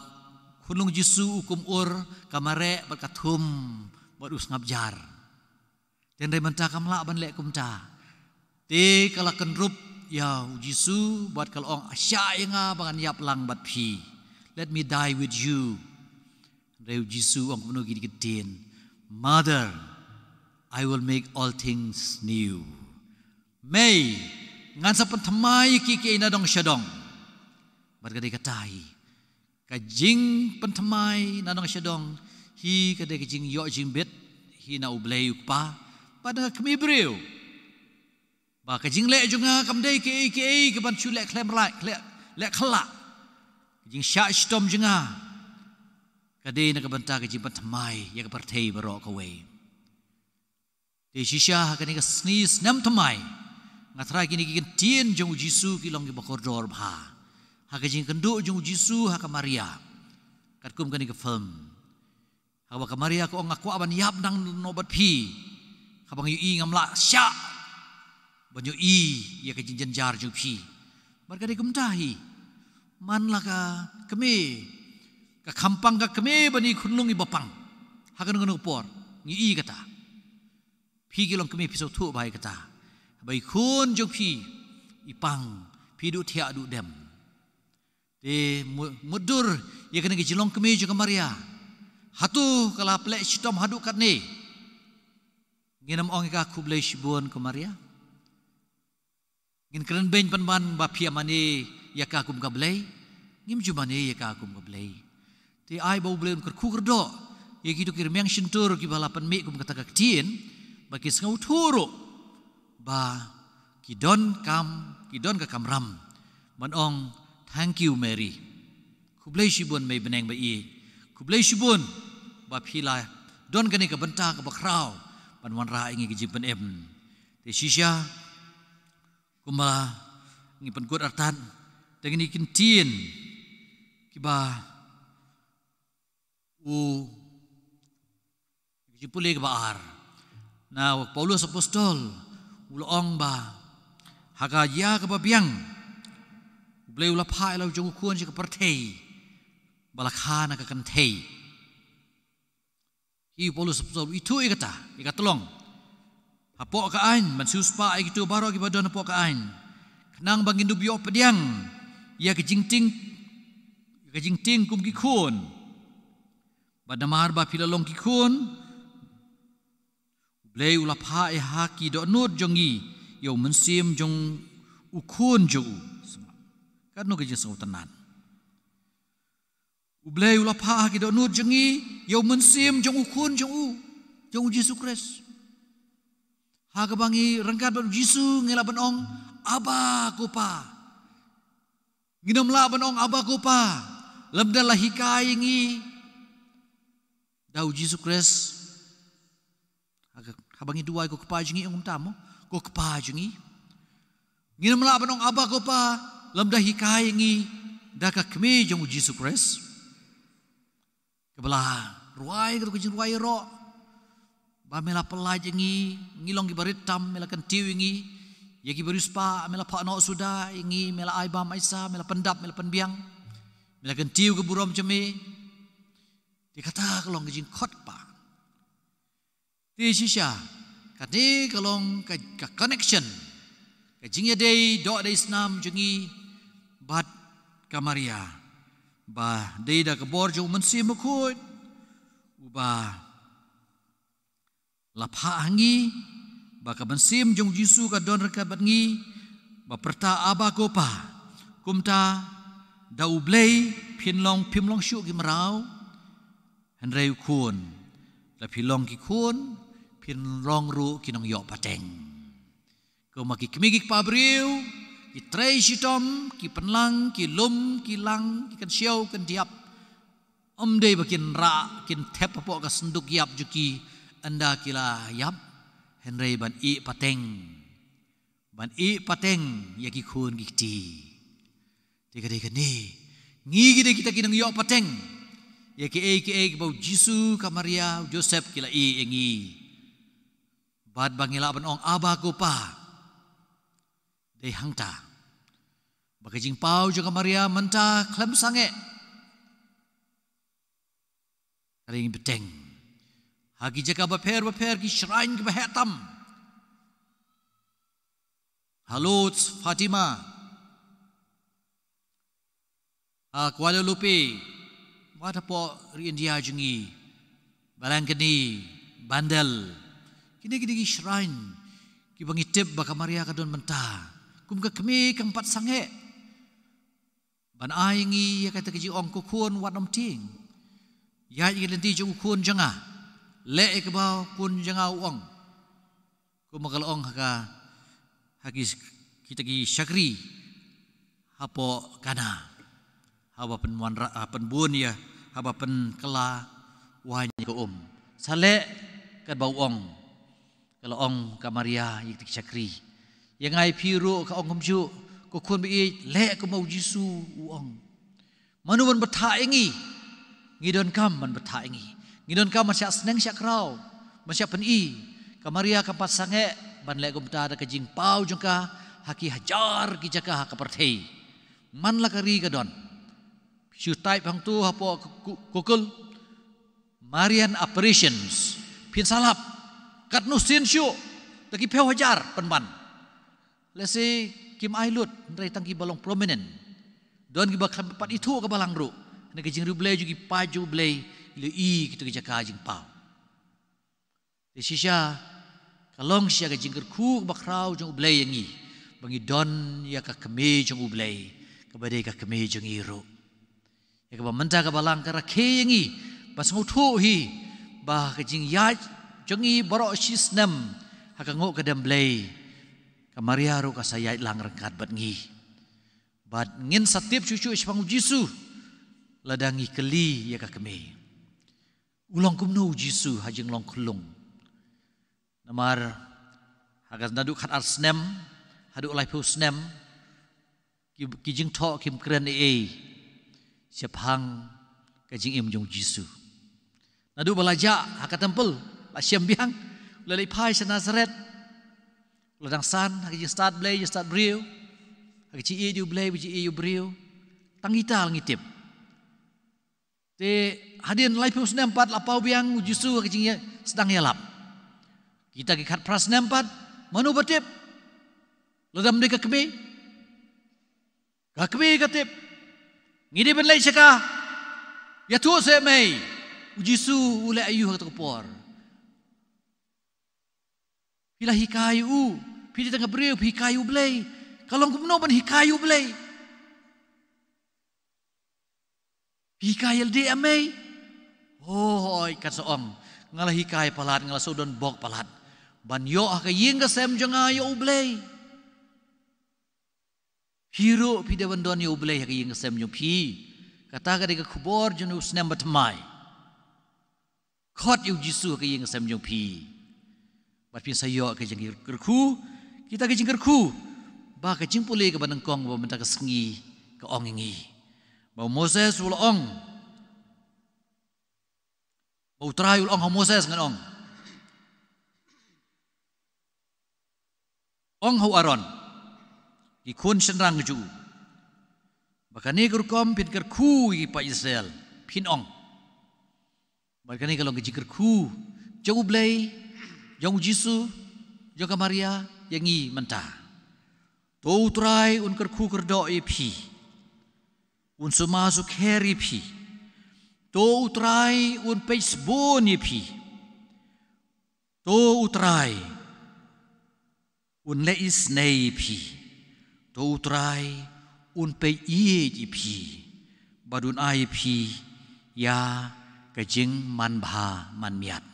khunlung Jisu u kum ur, ka mareh bad ka thum bad u sngap jar. Te hynrei mynta kam lah ban leh kumta. Te ka la kynrup ïa u Jisu bad ka la ong, "Shah ïa nga ba ngan ïap lang bad phi. Let me die with you." Hynrei u Jisu u ong kumno, kine ki kyntien, "Mother, I will make all things new." Mei, ngan sa pynthymmai kiei kiei nadong shadong. Bad ka dei kata hi. Ka jingpynthymmai nadong shadong hi ka dei ka jingïoh jingbit hi na U Blei U Kpa bad na ka kmie briew. Ba ka jingleh jong nga kam dei kaei kaei kaban shu leh khlem lait, leh, leh khlak. Ka jingshah shitom jong nga ka dei na ka bynta ka jingpynthymmai ïa ka pyrthei baroh kawei. Te shisha ha kane ka sngi snem thymmai, nga tharai kine ki kyntien jong u Jisu ki long kiba kordor bha ha ka jingkynduh jong u Jisu ha ka Maria, katkum kane ka film. Haba ka Maria ka ong, "Nga kwah ban ïap nang noh bad phi, haba nga ïohi ngam lah shah ban ïohi ïa ka jingjynjar jong phi." Bad ka dei kumta hi. Man la ka kmie, ka kham pang ka kmie ban ïa i khunlung iba pang ha kano kano ka por. Ngi ïohi kata. Phi ki long kmie phi sngewthuh bha ïa kata. Ba i khun jong phi i pang, phi duh thiah duh dem. Te mu-, mutdur ïa kane ka jinglong kmie jong ka Maria. Hato ka la pynleh shitom haduh katne? Ngin ym ong ïa ka, "Khublei shibun ko Maria"? Ngin kren beiñ pynban ba phi ïa mane ïa ka kum ka Blei? Ngim ju mane ïa ka kum ka Blei. Te ai ba U Blei un kyrkhu kyrdoh ïa kito ki rmiang shyntur kiba la pynmih kum kata ka ktien, ba ki sngewthuh ruh ba ki don kam, ki don ka kamram ban ong, "Thank you, Mary. Khublei shibun, mei bneng ba ïeit. Khublei shibun ba phi la don kane ka bynta kaba khraw ban wanrah ïa ngi ka jingpynim." Te shisha, kumba ngi pynkut artat, te kine ki ktien kiba u, ki pule kiba ar. Na u Paulus apostol u la ong ba ha ka ïa kaba biang U Blei u la phah ïa la u jong u khun sha ka pyrthei ba la kha na ka kynthei. Hi u Paulus apostol u ithuh ïa kata, ïa ka tlong hapoh ka aiñ, ban siewspah ïa kito baroh kiba don hapoh ka aiñ, khnang ba ngin ïoh pdiang ïa ka jingtieng, ka jingtieng kum ki khun. Bad namar ba phi la long ki khun, U Blei u la phah ïa ha ki dohnud jong ngi ïa u mynsiem jong u khun jong u. Katno ka jingsngewtynnat. U Blei u la phah ha ki dohnud jong ngi ïa u mynsiem jong u khun jong u, jong u Jisu Khrist. Ha kaba ngi ryngkat bad u Jisu ngi lah ban ong, Abba, ko Pa. Ngin ym lah ban ong, Abba, ko Pa, lymda la hikai ïa ngi da u Jisu Khrist. Haba ngi duwai, ko Kpa jong ngi, ong kumta mo, ko Kpa jong ngi. Ngin ym lah ban ong, Abba, ko Pa, lymda hikai ïa ngi da ka kmie jong u Jisu Khrist. Kaba la rwai, ka jingrwai ïaroh ba me la pyllait ïa ngi, ngi long kiba rit tam, me la kyntiew ïa ngi. Ïa kiba riewspah me la phah noh suda ïa ngi, me la ai bam ai sa, me la pyndap, me la pynbiang, me la kyntiew ka burom jong me. Te kata ka long ka jingkhot kpa. Te shisha, kane ka long ka, ka connection, ka jingïadei doh dei snam jong ngi bad ka Maria, ba dei da ka bor jong u Mynsiem Bakhuid uba la phah ha ngi, ba ka mynsiem jong u Jisu ka don ryngkat bad ngi, ba pyrta, Abba, ko Pa. Kumta da U Blei phin long, phim long shuh ki mraw, hynrei u khun. Da phi long ki khun, phin long ruh ki nongïoh pateng. Kumba ki kmie ki kpa briew ki trei shitom, ki pynlang, ki lum, ki lang, ki kynshew kyndiap, ym dei ba kin rah, kin thep hapoh ka synduk ïap jong ki ynda ki la ïap, hynrei ban ïeh pateng, ban ïeh pateng ïa ki khun ki kti. Te ka dei kane, ngi ki dei kita ki nongïoh pateng ïa kiei kiei kiba u Jisu, ka Maria, u Joseph ki la ïeh ïa ngi. Bad ba ngi lah ban ong, Abba, ko Pa, dei hangta ba ka jingpaw jong ka Maria mynta khlem sangeh, ka dei bteng. Ha ki jaka bapher bapher, ki shrine kiba heh tam, ha Lourdes, Fatima, ha Guadalupe, wat hapoh ri India jong ngi, Balangkani, Bandel, kine ki dei ki shrine kiba ngi tip ba ka Maria ka don mynta kum ka kmie, kam pat sangeh ban ai ngi ïa kata ka jingong, ko khun, wat nym tieng, ïaid ïa ki lynti jong u khun jong nga, leh ïa kaba u khun jong nga u ong. Kumba ka la ong ha ka, ha ki, kita ki shakri hapoh Kana, haba pynwanrah, ah, pynbun ïa, haba pynkylla waiñ ïa ka um, sa leh katba u ong. Ka la ong ka Maria ïa kita ki shakri, ïa nga ïa phi ruh ka ong kumjuh, ko khun ba ïeit, leh kumba u Jisu u ong. Mano ban bthah ïa ngi? Ngi donkam ban bthah ïa ngi. Ngi donkam ban shah sneng shah khraw, ban shah pyni. Ka Maria kam pat sangeh ban leh kumta, da ka jingpaw jong ka ha ki hajar ki jaka ha ka pyrthei. Man la ka ri ka don. Shu type hangto hapoh Google, Marian apparitions, phin sa lap katno sien shuh, da ki phew hajar pynban. Lehse kim ai lut, hynrei tang kiba long prominent. Don kiba khlem pat ithuh ka balang ruh, na ka jingriewblei jong ki paid jong U Blei, ki la ïohi kita ki jaka jingpaw. Te shisha ka long shisha ka jingkyrkhu kaba khraw jong U Blei ïa ngi, ba ngi don ïa ka kmie jong U Blei, kaba dei ka kmie jong ngi ruh. Ïa kaba mynta ka balang ka rakhe ïa ngi ban sngewthuh hi, ba ka jingïaid jong ngi baroh shi snem ha ka nguh ka dem Blei, ka Maria ruh ka sa ïaid lang ryngkat bad ngi. Bad ngin sa tip shuh shuh shaphang u Jisu lada ngi kylli ïa ka kmie, u long kumno u Jisu ha jinglong khunlung. Namar ha ka naduh khat ar snem haduh laiphew snem, ki, ki jingthoh kim kren ei ei shaphang ka jingim jong u Jisu. Naduh ba la jah ha ka temple, la shem biang, la leit phai sha Nasaret. La dang san ha ka jingstad Blei, jingstad briew, ha ka jingïeit ïa u Blei bad jingïeit ïa u briew. Tang kita la ngi tip. Te hadien laiphew snem pat la paw biang u Jisu ha ka jingsdang ïalap. Kita ki khatphra snem pat, mano ba tip? Lada ym dei ka kmie, ka kmie ka tip. Ngi dei ban leit sha ka. Ïathuh seh mei. U Jisu u leh aïu ha kata ka por? Phi la hikai ïa u. Phi dei tang ka briew, phi hikai ïa u Blei. Ka long kumno ban hikai ïa u Blei? Phi hikai ïa lade mei? Hooid, kat sa ong. Nga la hikai palat, nga la shu don bok palat ban ïoh ha ka ïing ka sem jong nga ïa u Blei. Phi ruh phi dei ban don ïa u Blei ha ka ïing ka sem jong phi. Kata ka dei ka khubor jong u snem ba thymmai. Khot ïa u Jisu ha ka ïing ka sem jong phi. Bad phin sa ïoh ka jingkyrkhu, kita ka jingkyrkhu. Ba ka jingpule kaba nyngkong ba mynta ka sngi ka ong ïa ngi. Ba u Moses u la ong. Ba u Trai u la ong ha u Moses ngan ong. Ong ha u Aaron, ki khun shynrang jong u. Ba kane ka rukom phin kyrkhu ïa ki paid Israel, phin ong. Bad kane ka long ka jingkyrkhu jong u Blei, jong u Jisu, jong ka Maria, ïa ngi mynta. To u Trai un kyrkhu kyrdoh ïa phi. Un sumar sukher ïa phi. To u Trai un peit sbun ïa phi. To u Trai un leh isynei ïa phi. To u Trai un peit ïeit ïa phi. Bad un ai ïa phi ïa ka jingmanbha manmiat.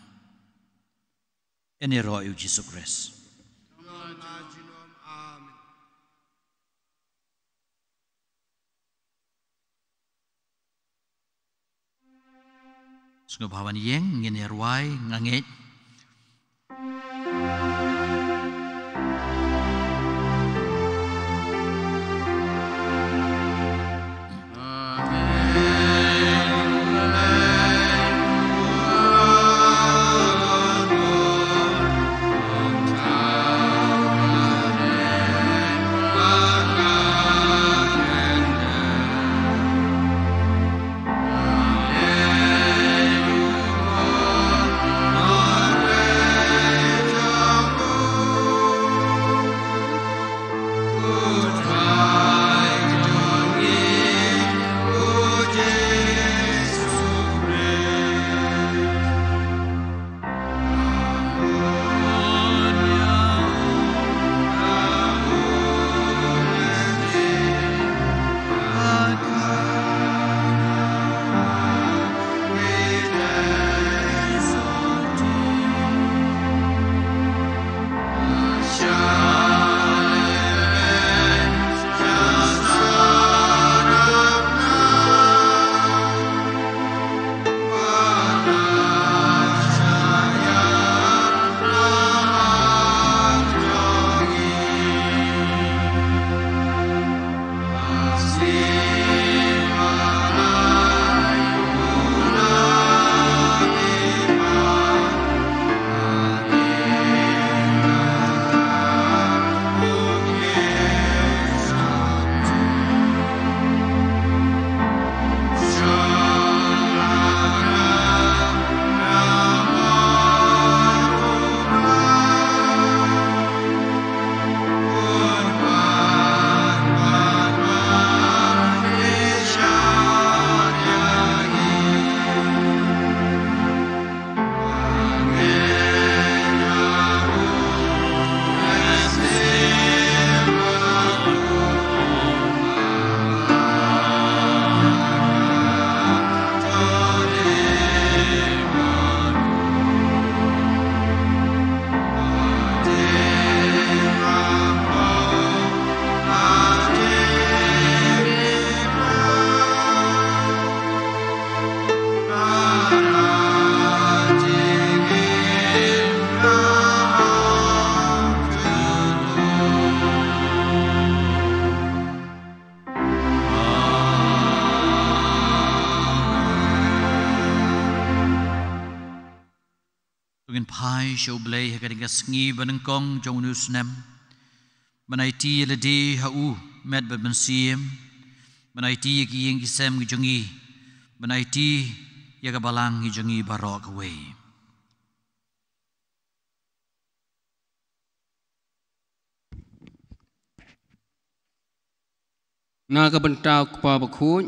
Ïaroh ïa u Jisu Khrist. Sngewbha ban ïeng, ngin ïa rwai, nga ngeit. Ai sha U Blei ha kane ka sngi ba nyngkong jong u snem. Ban aiti ïa lade ha u, met bad mynsiem. Ban aiti ïa ki ïing ki sem ki jong ngi. Ban aiti ïa ka balang ki jong ngi baroh kawei. Na ka bynta u Kpa Bakhuid,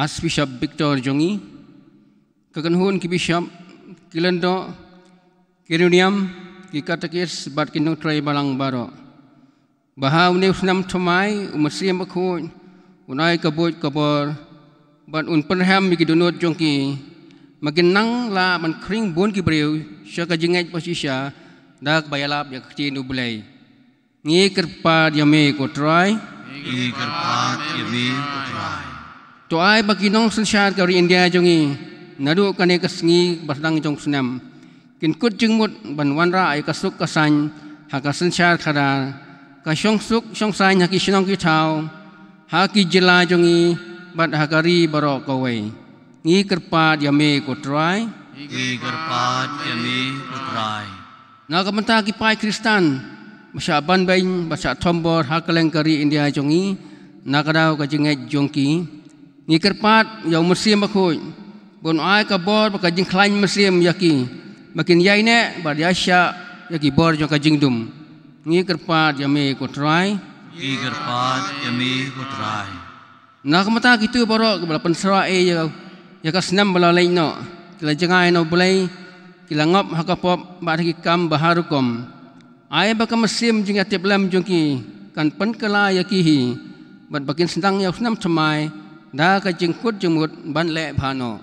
Archbishop Victor jong ngi, ka kynhun ki bishop, ki lyngdoh, ki riewniam, ki katekis bad ki nongtrei balang baroh. Ba ha une u snem thymmai, u Mynsiem Bakhuid un ai ka buit ka bor bad un pynrhem ïa ki dohnud jong ki, ba kin nang lah ban khring bun ki briew sha ka jingngeit ba shisha da kaba ïalap ïa ka ktien U Blei. Ngi kyrpad ïa me ko Trai. Ngi kyrpad ïa me ko Trai. To ai ba ki nongsynshar ka ri India jong ngi, naduh kane ka sngi ba sdang jong u snem, kin kut jingmut ban wanrah ïa ka suk ka saiñ ha ka synshar khadar, ka shongsuk shongsaiñ ha ki shnong ki thaw, ha ki jylla jong ngi bad ha ka ri baroh kawei. Ngi kyrpad ïa me ko Trai. Ngi kyrpad ïa me ko Trai. Na ka bynta ki paid Khristan ba shah banbeiñ, ba shah thombor ha kylleng ka ri India jong ngi, na ka daw ka jingngeit jong ki, ngi kyrpad ïa u Mynsiem Bakhuid ba un ai ka bor bad ka jingkhlaiñ mynsiem ïa ki, ba kin ïaineh bad ïashah ïa ki bor jong ka jingdum. Ngi kyrpad ïa me ko Trai. Ngi kyrpad ïa me ko Trai. Na ka bynta kito baroh kiba la pynsyrwa ïa, ïa ka snem ba la leit noh, ki la jngai na U Blei, ki la ngop ha ka pop bad ha ki kam ba har rukom. Ai ba ka mynsiem jingïatiplem jong ki kan pynkylla ïa ki hi, bad ba kin sdang ïa u snem thymmai da ka jingkut jingmut ban leh bha noh.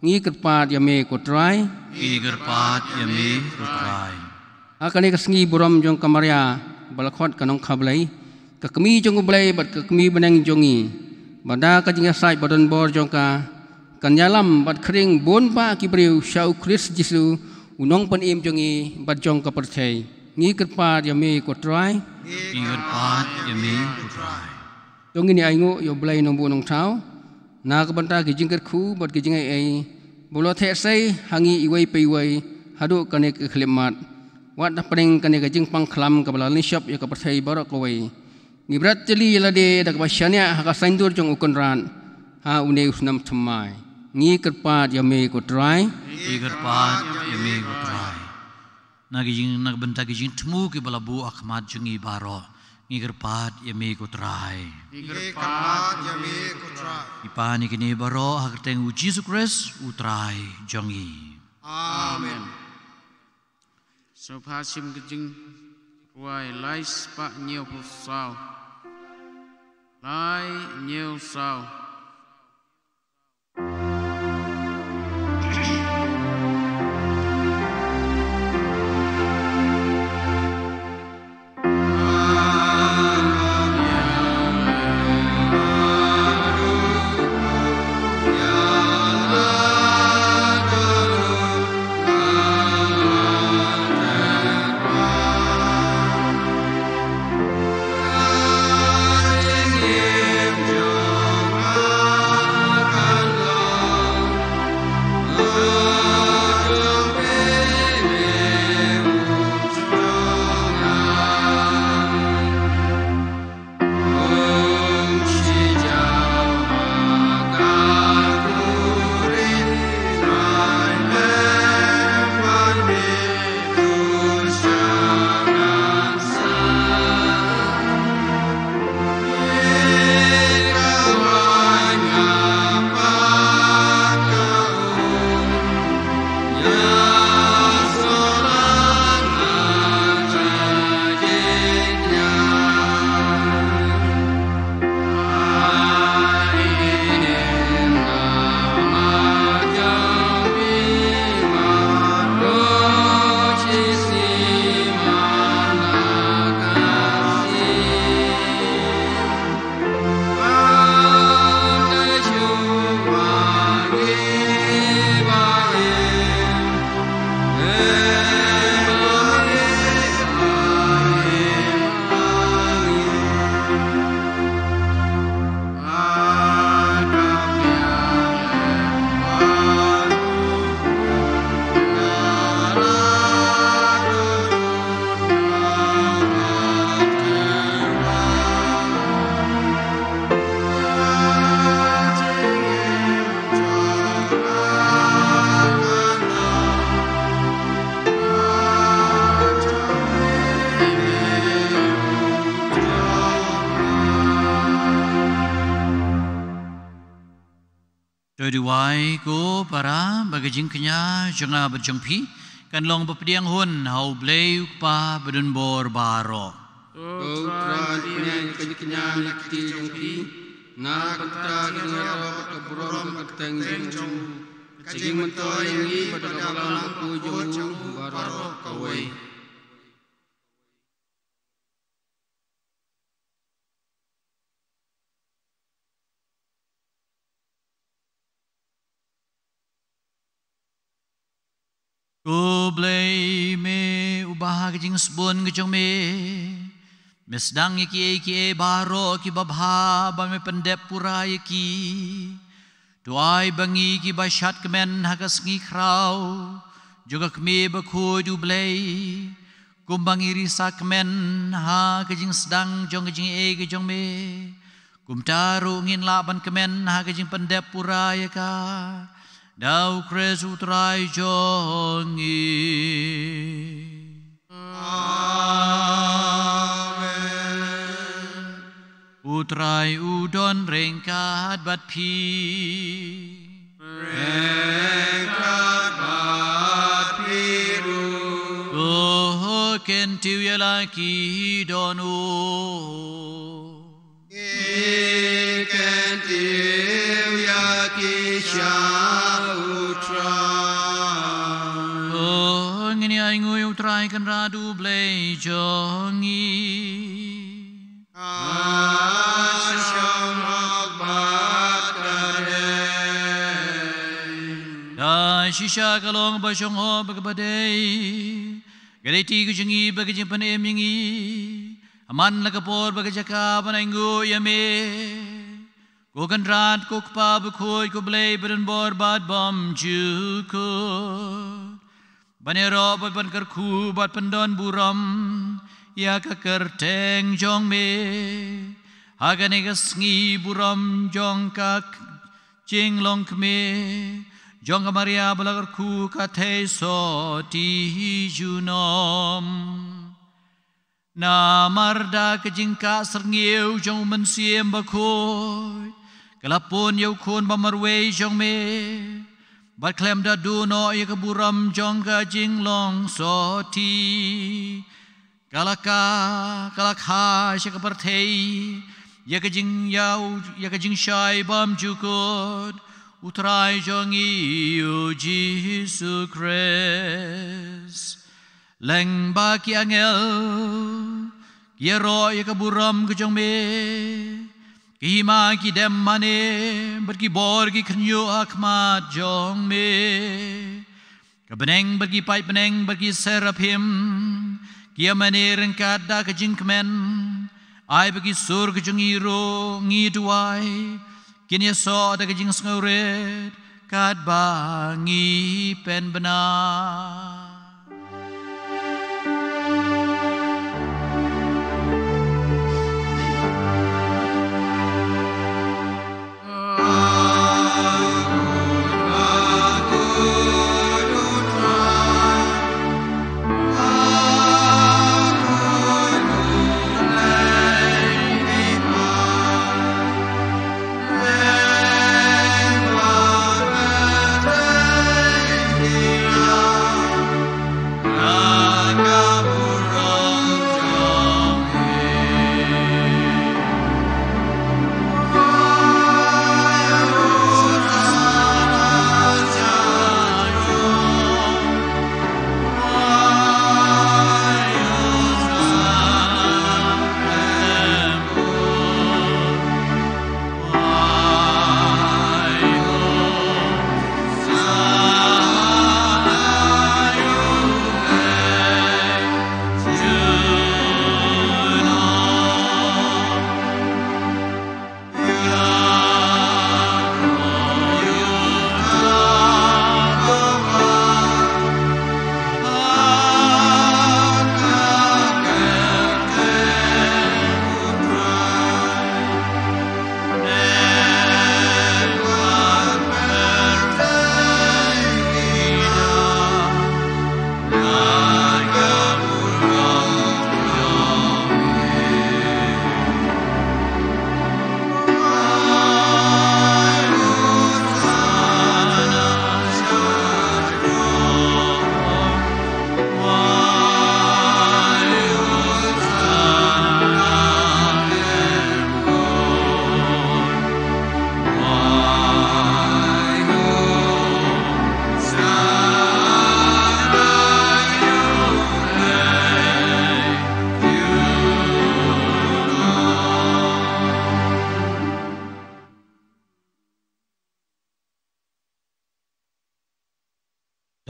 Ngi kyrpad ïa me ko Trai. Ngi kyrpad ïa me ko Trai. Ha kane ka sngi burom jong ka Maria ba la khot ka nongkha Blei, ka kmie jong U Blei bad ka kmie bneng jong ngi, ba da ka jingïasaid ba donbor jong ka, kan ïalam bad khring bun bah ki briew sha U Khrist Jisu, U Nongpynim jong ngi bad jong ka pyrthei. Ngi kyrpad ïa me ko Trai. Ngi kyrpad ïa me ko Trai. To ngin ïa ainguh ïa U Blei Nongbuh Nongthaw na ka bynta ki jingkyrkhu bad ki jingai ei ba u la theh sei ha ngi iwei pa iwei haduh kane ka khyllipmat. Wat hapdeng kane ka jingpang khlam kaba la lynshop ïa ka pyrthei baroh kawei, ngi bret jali ïa lade da kaba shaniah ha ka saiñdur jong U Kynrad ha une u snem thymmai. Ngi kyrpad ïa me ko Trai. Ngi kyrpad ïa me ko Trai. Na ki jing, na ka bynta ki jingthmu kiba la buh ha khmat jong ngi baroh, ngi kyrpad ïa me ko Trai. Ngi kyrpad ïa me ko Trai. Ngi pan ïa kine baroh ha ka kyrteng U Jisu Khrist U Trai jong ngi. Amen. Sngewbha shim ka jingrwai lai spah hynñiewphew saw. Lai hynñiew saw. Duwai ko para ba ka jingkñia jong nga bad jong phi kan long ba pdiang hun ha U Blei U Kpa badonbor baroh. Ko Trai pynïaid ka jingkñia na ka kti jong phi, na ka bynta ka jingïaroh bad ka burom ka kyrteng jong u, ka jingmyntoi ïa ngi bad ka balang bakhuid jong u baroh kawei. Ko Blei, me uba ha ka jingsbun ka jong me, me sdang ïa kiei kiei baroh kiba bha ba me pyndep pura ïa ki. To ai ba ngi kiba shad kmen ha ka sngi khraw jong ka kmie bakhuid U Blei, kumba ngi risa kmen ha ka jingsdang jong ka jingaiei ka jong me, kumta ruh ngin lah ban kmen ha ka jingpyndep pura ïa ka, da U Khrist U Trai jong ngi. Amen. U Trai u don ryngkat bad phi. Ryngkat bad phi ruh. Ko kyntiew ïa la ki dohnud. Ki kyntiew ïa ki sha U Trai. Ko ngin ïa ainguh ïa U Trai Kynrad U Blei jong ngi. Ka shong hok bad ka dei. Da shisha ka long ba shong hok bad kaba dei, ka dei ti ka jong ngi bad ka jingpynim ïa ngi, ha man la ka por bad ka jaka ban ainguh ïa me, ko Kynrad, ko Kpa bakhuid, ko Blei badonbor bad bymjukut. Ban ïaroh bad ban kyrkhu bad pyndon burom ïa ka kyrteng jong me ha kane ka sngi burom jong ka jinglong kmie jong ka Maria ba la kyrkhu ka theisotti junom. Namar da ka jingkah syrngiew jong U Mynsiem Bakhuid, ka la pun ïa U Khun Bamarwei jong me, bad khlem da duh noh ïa ka burom jong ka jinglong sotti, ka la kha, ka la kha sha ka pyrthei ïa ka jingïa-, ïa ka jingshai bymjukut U Trai jong ngi U Jisu Khrist. Lyngba ki angel ki ïaroh ïa ka burom ka jong me. Ki hima ki dem mane bad ki bor ki khynñiuh ha khmat jong me. Ka bneng bad ki paid bneng bad ki seraphim ki ïa mane ryngkat da ka jingkmen. Ai ba ki sur ka jong ngi ruh ngi duwai kin ïasoh da ka jingsngewrit katba ngi pynbna.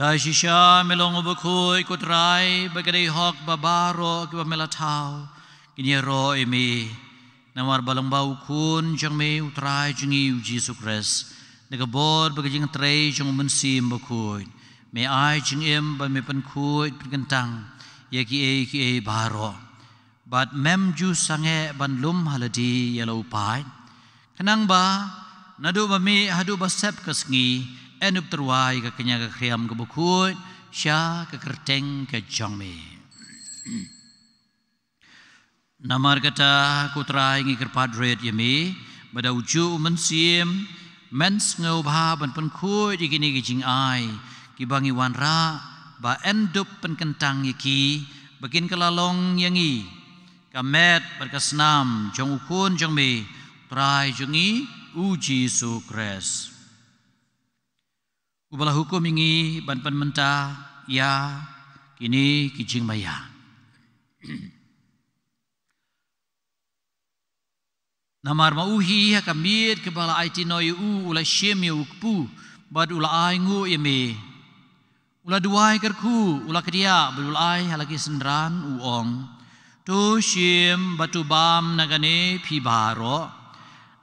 Shisha me long u bakhuid, ko Trai, bad ka dei hok ba baroh kiba me la thaw kin ïaroh ïa me. Namar ba lyngba u Khun jong me, u Trai jong ngi u Jisu Khrist, da ka bor bad ka jingtrei jong u Mynsiem Bakhuid, me ai jingim bad me pynkhuid pynkyntang ïa kiei kiei baroh. Bad mem ju sangeh ban lum ha lade ïa la u paid, khnang ba naduh ba mih haduh ba sep ka sngi, yn ym tyrwa ïa ka kñia ka khriam kaba khuid sha ka kyrteng ka jong me. Namar kata, ko Trai, ngi kyrpad rit ïa me ba da u juh u Mynsiem, men sngewbha ban pynkhuid ïa kine ki jingai kiba ngi wanrah, ba yn dup pynkyntang ïa ki, ba kin kylla long ïa ngi ka met bad ka snam jong u Khun jong me, Trai jong ngi u Jisu Khrist, uba la hukum ïa ngi ban pynmynta ïa kine ki jingmaïa. Namar ma u hi ha ka miet kaba la aiti noh ïa u, u la shim ïa u kpu bad u la ainguh ïa me. U la duwai kyrkhu, u la kdiah bad u la ai ha la ki synran, u ong: To shim bad to bam na kane phi baroh,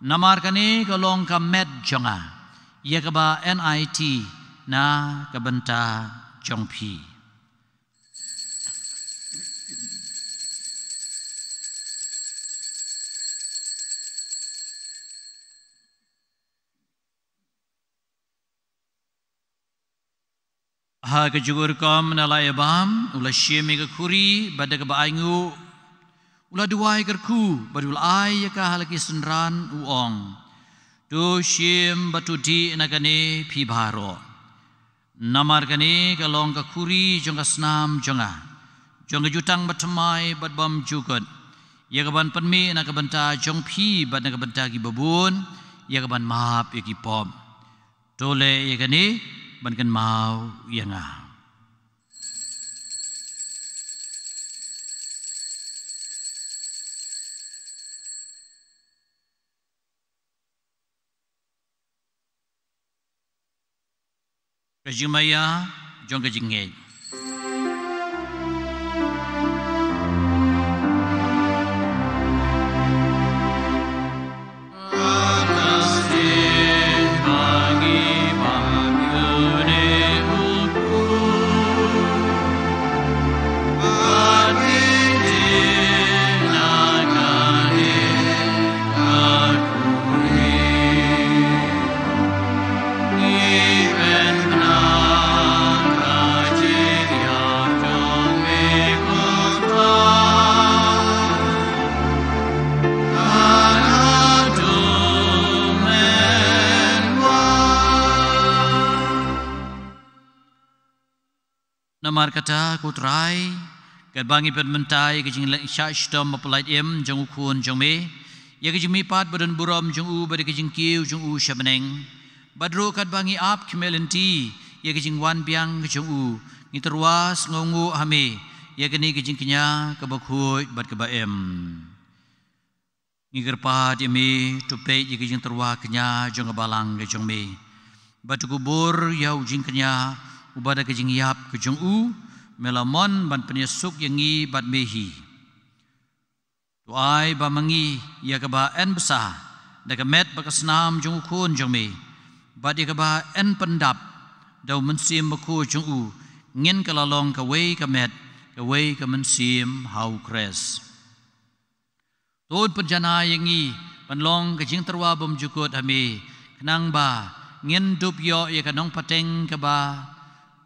namar kane ka long ka met jong nga, ïa kaba yn aiti na ka bynta jong phi. Ha kajuh ka rukom, na la ïa bam, u la shim ïa ka khuri bad da kaba ainguh u la duwai kyrkhu bad u la ai ïa ka ha la ki synran, u ong: To shim bad to dih na kane phi baroh, namar kane ka long ka khuri jong ka snam jong nga, jong ka jutang bathymmai bad bymjukut, ïa kaban pynmih na ka bynta jong phi bad na ka bynta kiba bun ïa kaban map ïa ki pop. To leh ïa kane ban kynmaw ïa nga. Ka jingmaïa jong ka jingngeit. Namar kata, ko Trai, katba ngi pynmynta ïa ka jingshah shitom bapylait im jong u Khun jong me, ïa ka jingmihpat badonburom jong u bad ïa ka jingkiew jong u sha bneng, bad ruh katba ngi ap khmih lynti ïa ka jingwan biang ka jong u, ngi tyrwa sngewnguh ha me ïa kane ka jingkñia kaba khuid bad kaba im. Ngi kyrpad ïa me, to peit ïa ka jingtyrwa kñia jong ka balang ka jong me, bad to kubur ïa u jingkñia uba da ka jingïap ka jong u me la mon ban pynïasuk ïa ngi bad me hi. To ai ba ma ngi, ïa kaba yn bsa da ka met bad ka snam jong u Khun jong me, bad ïa kaba yn pyndap da u Mynsiem Bakhuid jong u, ngin kylla long kawei ka met, kawei ka mynsiem ha u Khrist. To un pynjanai ïa ngi ban long ka jingtyrwa bymjukut ha me, khnang ba ngin dup ïoh ïa ka nongpateng kaba,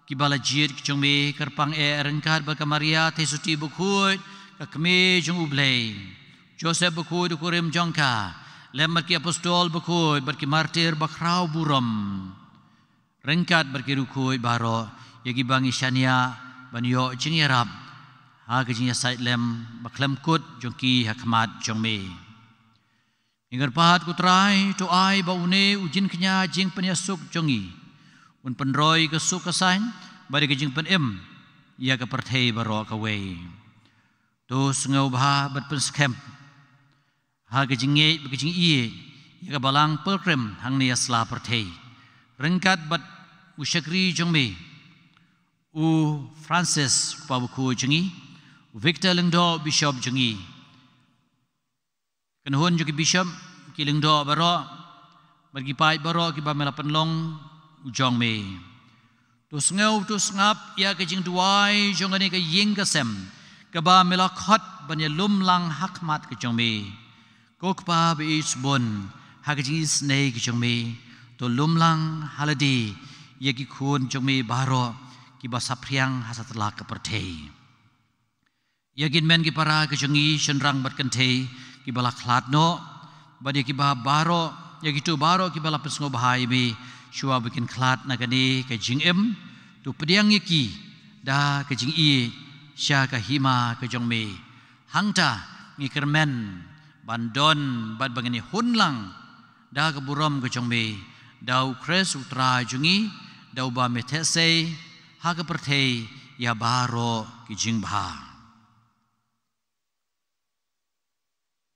kiba la jied ka jong me, kyrpang eh ryngkat bad ka Maria Theisotti Bakhuid, ka Kmie jong u Blei, Joseph Bakhuid u kurim jong ka, lem bad ki apostol bakhuid bad ki martir bakhraw burom, ryngkat bad ki riewkhuid baroh, ïa kiba ngi shaniah ban ïoh jingïarap ha ka jingïasaid lem bakhlem kut jong ki ha khmat jong me. Ngi kyrpad, ko Trai, to ai ba une u jingkñia jingpynïasuk jong ngi un pynroi ka suk ka saiñ bad ïa ka jingpynim ïa ka pyrthei baroh kawei. To sngewbha bad pynskhem ha ka jingngeit bad ka jingïeit ïa ka Balang Pilgrim hangne ha sla pyrthei, ryngkat bad u shakri jong me, U Francis, u Papa bakhuid jong ngi, u Victor Lyngdoh, u Bishop jong ngi, kynhun jong ki Bishop, ki Lyngdoh baroh, bad ki paid baroh kiba me la pynlong u jong me. To sngew, to sngap ïa ka jingduwai jong kane ka ïing ka sem, kaba me la khot ban ïalum lang ha khmat ka jong me. Ko Kpa ba ïeit bun, ha ka jingisynei ka jong me, to lum lang ha lade ïa ki khun jong me baroh kiba saphriang ha satlak ka pyrthei. Ïa ki hynmen ki para ka jong ngi, shynrang bad kynthei kiba la khlad noh, bad ïa kiba baroh, ïa kito baroh kiba la pynsngewbha ïa me shuwa ba kin khlad na kane ka jingim, to pdiang ïa ki da ka jingïeit sha ka hima ka jong me. Hangta ngi kyrmen ban don bad ba ngin ïahun lang da ka burom ka jong me, da U Khrist U Trai jong ngi, da uba me theh sei ha ka pyrthei ïa baroh ki jingbha.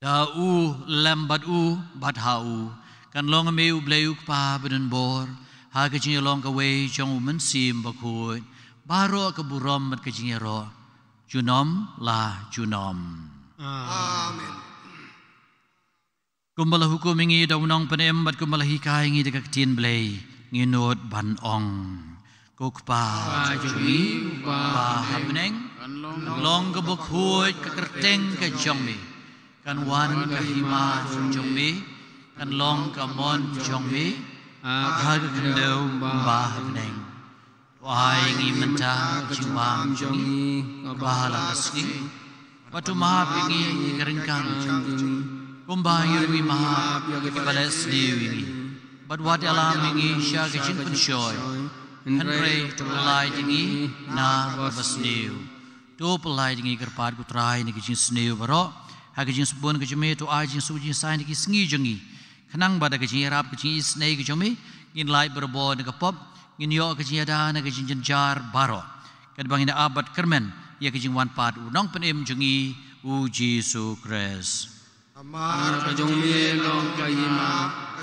Da u lem bad u, bad ha u, kan long ïa me U Blei U Kpa badonbor, ha ka jingïalong kawei jong U Mynsiem Bakhuid, baroh ka burom bad ka jingïaroh junom la junom. Amen. Kumba la hukum ïa ngi da U Nongpynim bad kumba la hikai ïa ngi da ka Ktien Blei, ngi nud ban ong: Ko Kpa jong ngi uba ha bneng, kan long ka bakhuid ka kyrteng ka jong me, kan wan ka hima jong me, kan long ka mon jong me ha ka khyndew kumba ha bneng. To ai ïa ngi mynta ka jingbam jong ngi kaba ha la ka sngi, bad to map ïa ngi ïa ka ryngkang jong ngi, kumba ngi ruh ngi map ïa kiba leh sniew ïa ngi. Bad wat ïalam ïa ngi sha ka jingpynshoi, hynrei to pyllait ïa ngi na kaba sniew. To pyllait ïa ngi kyrpad ko Trai na ki jingsniew baroh, ha ka jingsbun ka jong me to ai jingsuk jingsaiñ na ki sngi jong ngi, khnang ba da ka jingïarap ka jingisynei ka jong me, ngin lait barabor na ka pop, ngin ïoh ka jingïada na ka jingjynjar baroh, katba ngin ap bad kyrmen ïa ka jingwan pat U Nongpynim jong ngi U Jisu Khrist. Namar ka jong me long ka hima,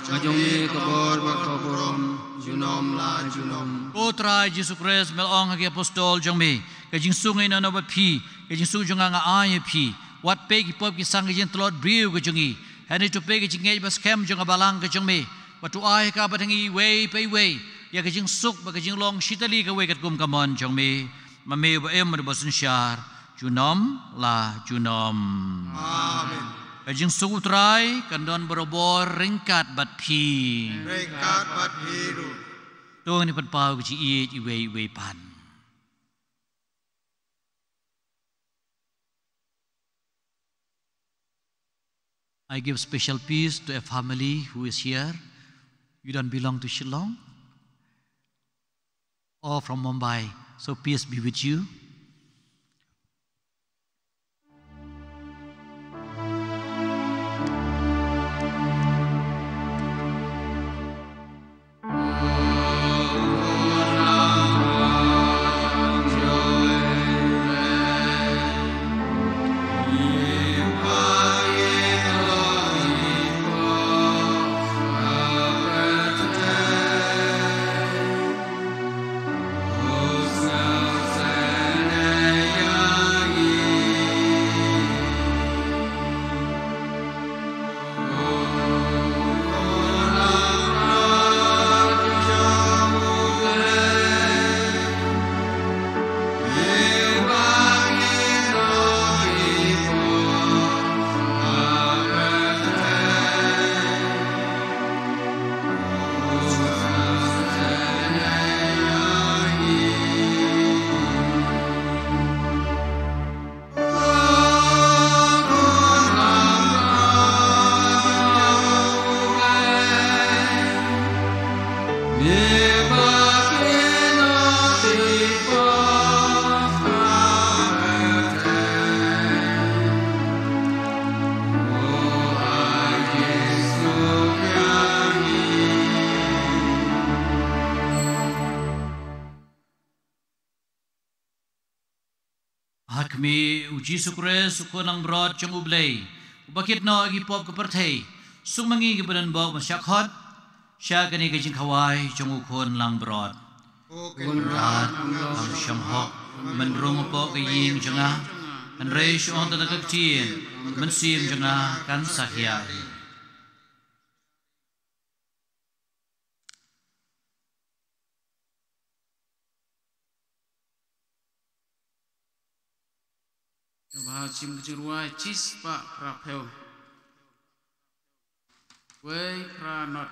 ka jong me ka bor bad ka burom junom la junom. Ko Trai Jisu Khrist, me la ong ha ki apostol jong me: Ka jingsuk nga ai noh noh bad phi, ka jingsuk jong nga nga ai ïa phi. Wat peit ki pop ki sang ka jingtlot briew ka jong ngi, hynrei to peit ka jingngeit ba skhem jong ka balang ka jong me. Bad to ai ha ka bad ha ngi iwei pa iwei ïa ka jingsuk bad ka jinglong shitylli kawei katkum ka mon jong me, ma me uba im bad uba synshar junom la junom. Amen. Ka jingsuk U Trai kan don barabor ryngkat bad phi. Ryngkat bad phi ruh. To ngin pynpaw ka jingïeit iwei iwei pat. I give special peace to a family who is here. You don't belong to Shillong or from Mumbai, so peace be with you. Ha khmih, U Jisu Khrist, U Khun langbrot jong U Blei, uba kit noh ïa ki pop ka pyrthei, suk ma ngi kiba don bok ban shah khot sha kane ka jingkhawai jong U Khun langbrot. Ko Kynrad, kam shym hok men rung hapoh ka ïing jong nga, hynrei shu ong tang da ka ktien, mynsiem jong nga kan sa hiar. Ngi bha shim ka jingrwai chispah phra phew. Wei phra not.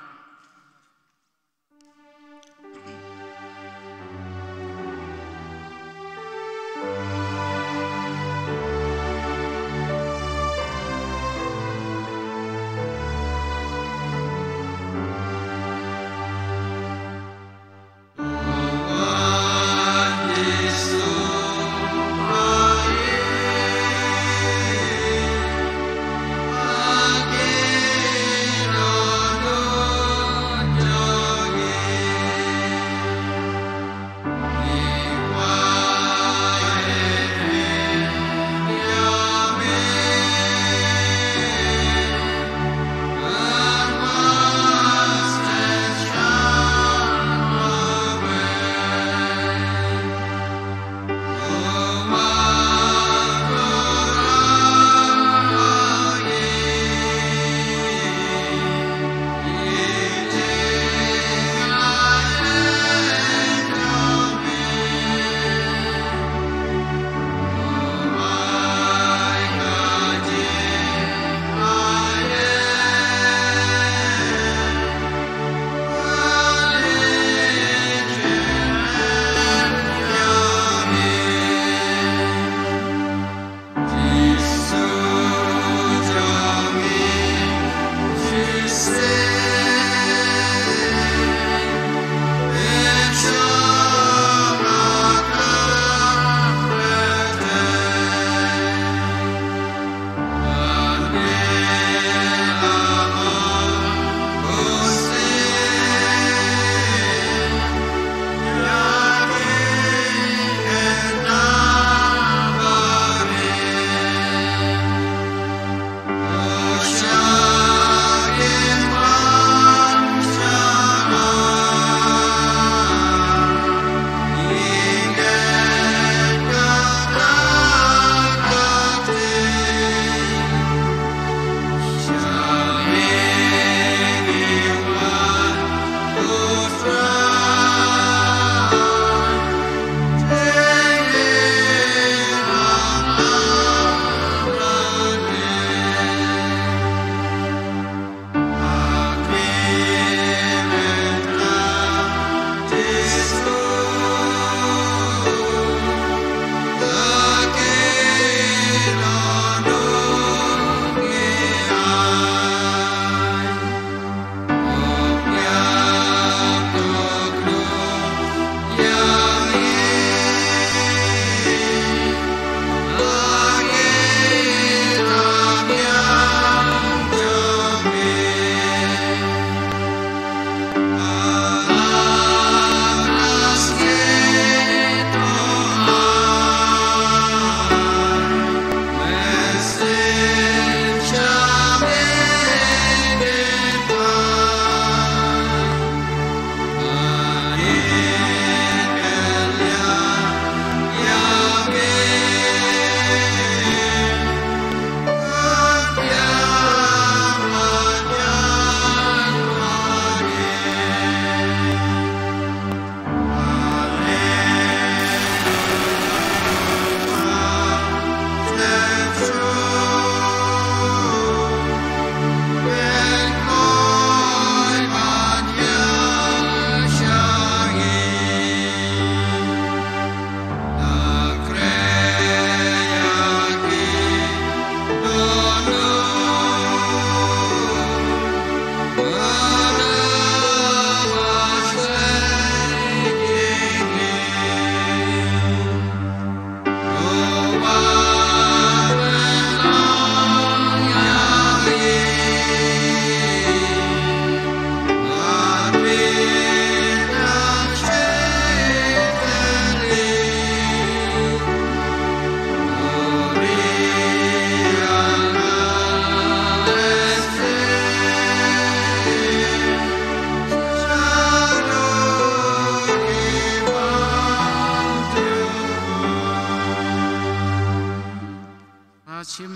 Shim,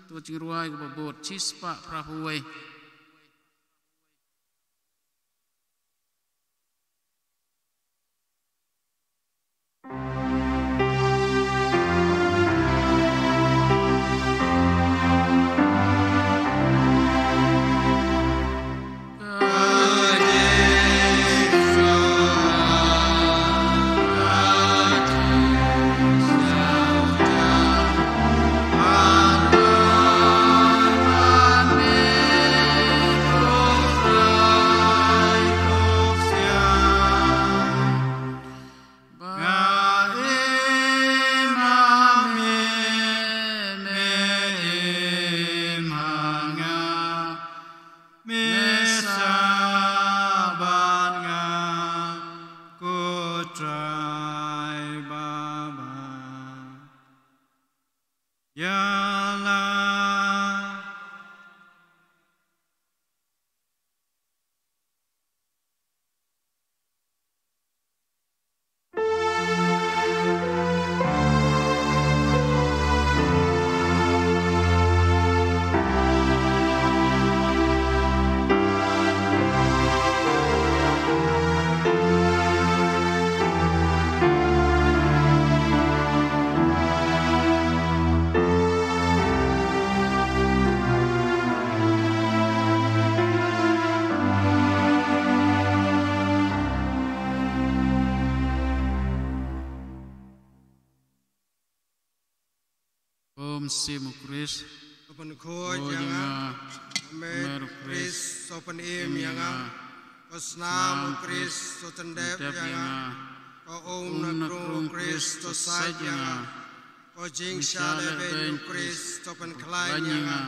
to jingrwai kaba bud, shispah phra phew wei. Ba im ha me, me im ha nga, me sah bad nga, ko Trai Baba. Ïa la. Ko Mynsiem u Khrist, to pynkhuid ïa nga. Ko Mer u Khrist, to pynim ïa nga. Ko snam u Khrist, to pyndep ïa nga. Ko um na krung u Khrist, to sait ïa nga. Ko jingshah lehbeiñ u Khrist, to pynkhlaiñ ïa nga.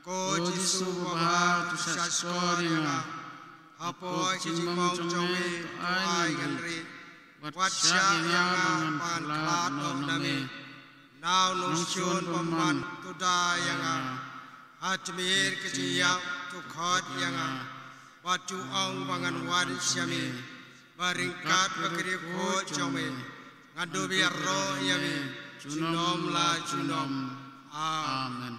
Ko Jisu babha, to shahshkor ïa nga. Hapoh ka jingmong jong me, to ai ngan rieh. Wat shah ïa nga ban khlad noh na me. Na u nongshun bymman, to da ïa nga. Ha tmier ka jingïap, to khot ïa nga. Bad to ong ba ngan wan sha me. Ba ryngkat bad ka riewkhuid jong me, ngan dup ïaroh ïa me junom la junom. Amen.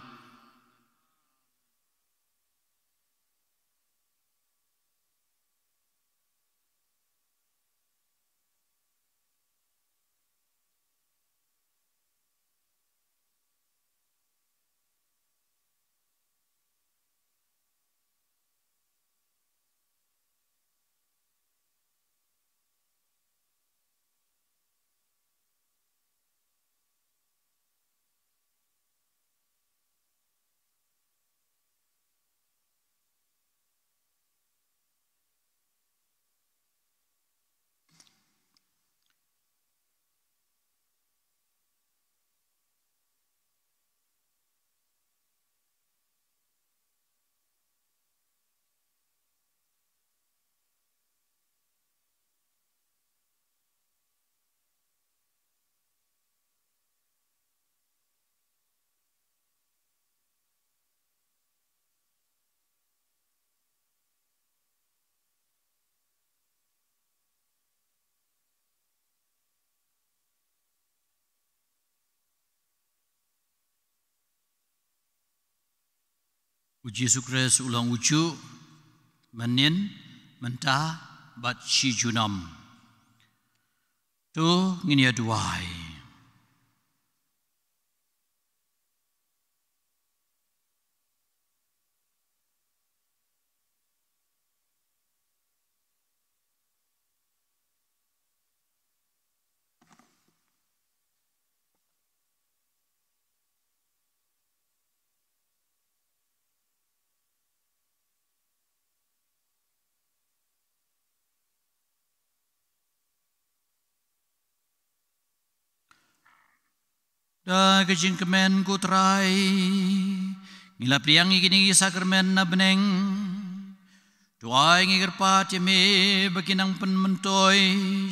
U Jisu Khrist u long u juh mynnin, mynta bad shi junom. To ngin ïa duwai. Da ka jingkmen ko Trai, ngi la pdiang ïa kine ki sakramen na bneng. To ai ngi kyrpad ïa me ba kin nang pynmyntoi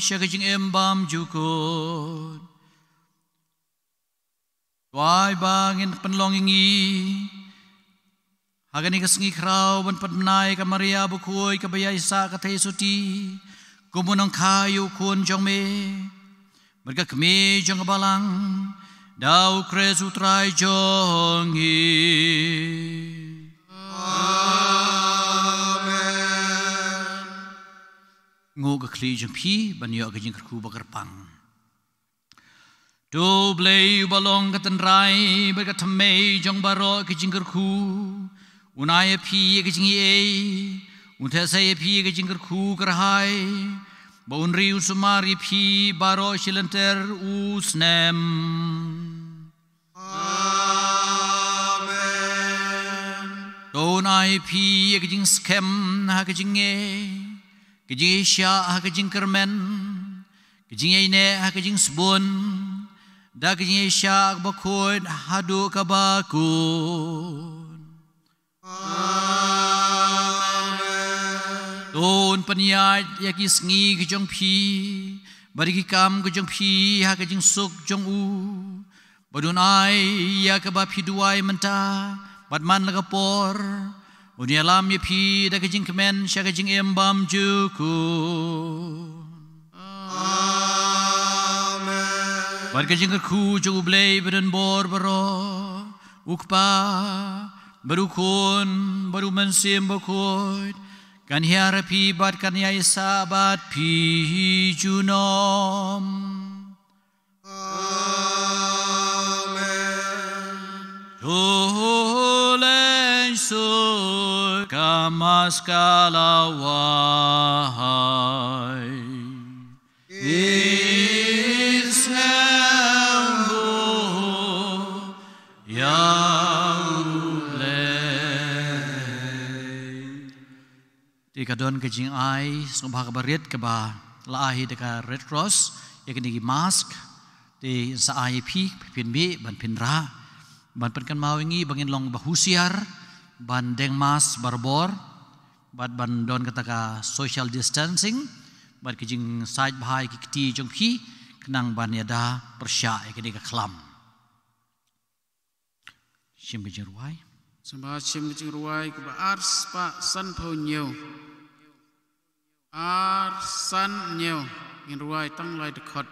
sha ka jingim bymjukut. To ai ba ngin pynlong ïa ngi ha kane ka sngi khraw ban pynbna ïa ka Maria bakhuid kaba ïaisah ka theisotti kum u nongkha ïa u Khun jong me bad ka Kmie jong ka Balang, Da u Khrist u Trai jong ngi. Amen. Nguh ka khlieh jong phi ban ïoh ka jingkyrkhu ba kyrpang. To Blei uba long ka tynrai bad ka thymmei jong baroh ka jingkyrkhu, un ai ïa phi ïa ka jingaiei, un theh seh ïa phi ïa ka jingkyrkhu kyrhai, ba un ri un sumar ïa phi baroh shi lynter u snem. Amen. To un ai ïa phi ïa ka jingskhem ha ka jingngeit, ka jingïaishah ha ka jingkyrmen, ka jingïaineh ha ka jingsbun, da ka jingïaishah kaba khuid haduh kaba kut. Amen. To un pynïaid ïa ki sngi ki jong phi bad ïa ki kam ki jong phi ha ka jingsuk jong u, bad un ai ïa kaba phi duwai mynta bad man la ka por, un ïalam ïa phi da ka jingkmen sha ka jingim bymjukut. Amen. Bad ka jingkyrkhu jong U Blei badonbor baroh, U Kpa, bad U Khun, bad U Mynsiem Bakhuid, kan hiar ïa phi bad kan ïaisah bad phi junom. Amen. To leit suk ka Mass ka la wai. Ïa U Blei. Te ka don ka jingai sngewbha kaba rit kaba la ai da ka Red Cross ïa kine ki mask. Te sa ai ïa phi, phin mih ban phin rah, ban pynkynmaw ïa ngi ba ngin long ba husiar ban deng mask barabor, bad ban don kata ka social distancing, bad ka jingsait bha ïa ki kti jong phi, khnang ban ïada pyrshah ïa kane ka khlam. Shim ka jingrwai. Sngewbha shim ka jingrwai kaba ar spah sanphew hynñiew. Ar san hynñiew. Ngin rwai tang lai dkhot.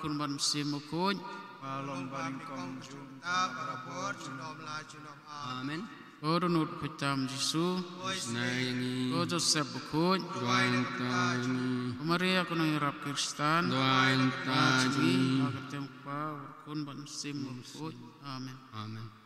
Khun bad Mynsiem Bakhuid. Ba long ba nyngkong, junom barabor, junom la junom. Amen. Ko Dohnud Bakhuid tam Jisu. Oi, snai ïa ngi. Ko Joseph Bakhuid. Duwai nangta ïa ngi. Ko Maria Kynrad Ïarap Khristan. Duwai nangta ïa ngi. Ka kyrteng u Kpa, u Khun bad Mynsiem Bakhuid. Amen. Amen.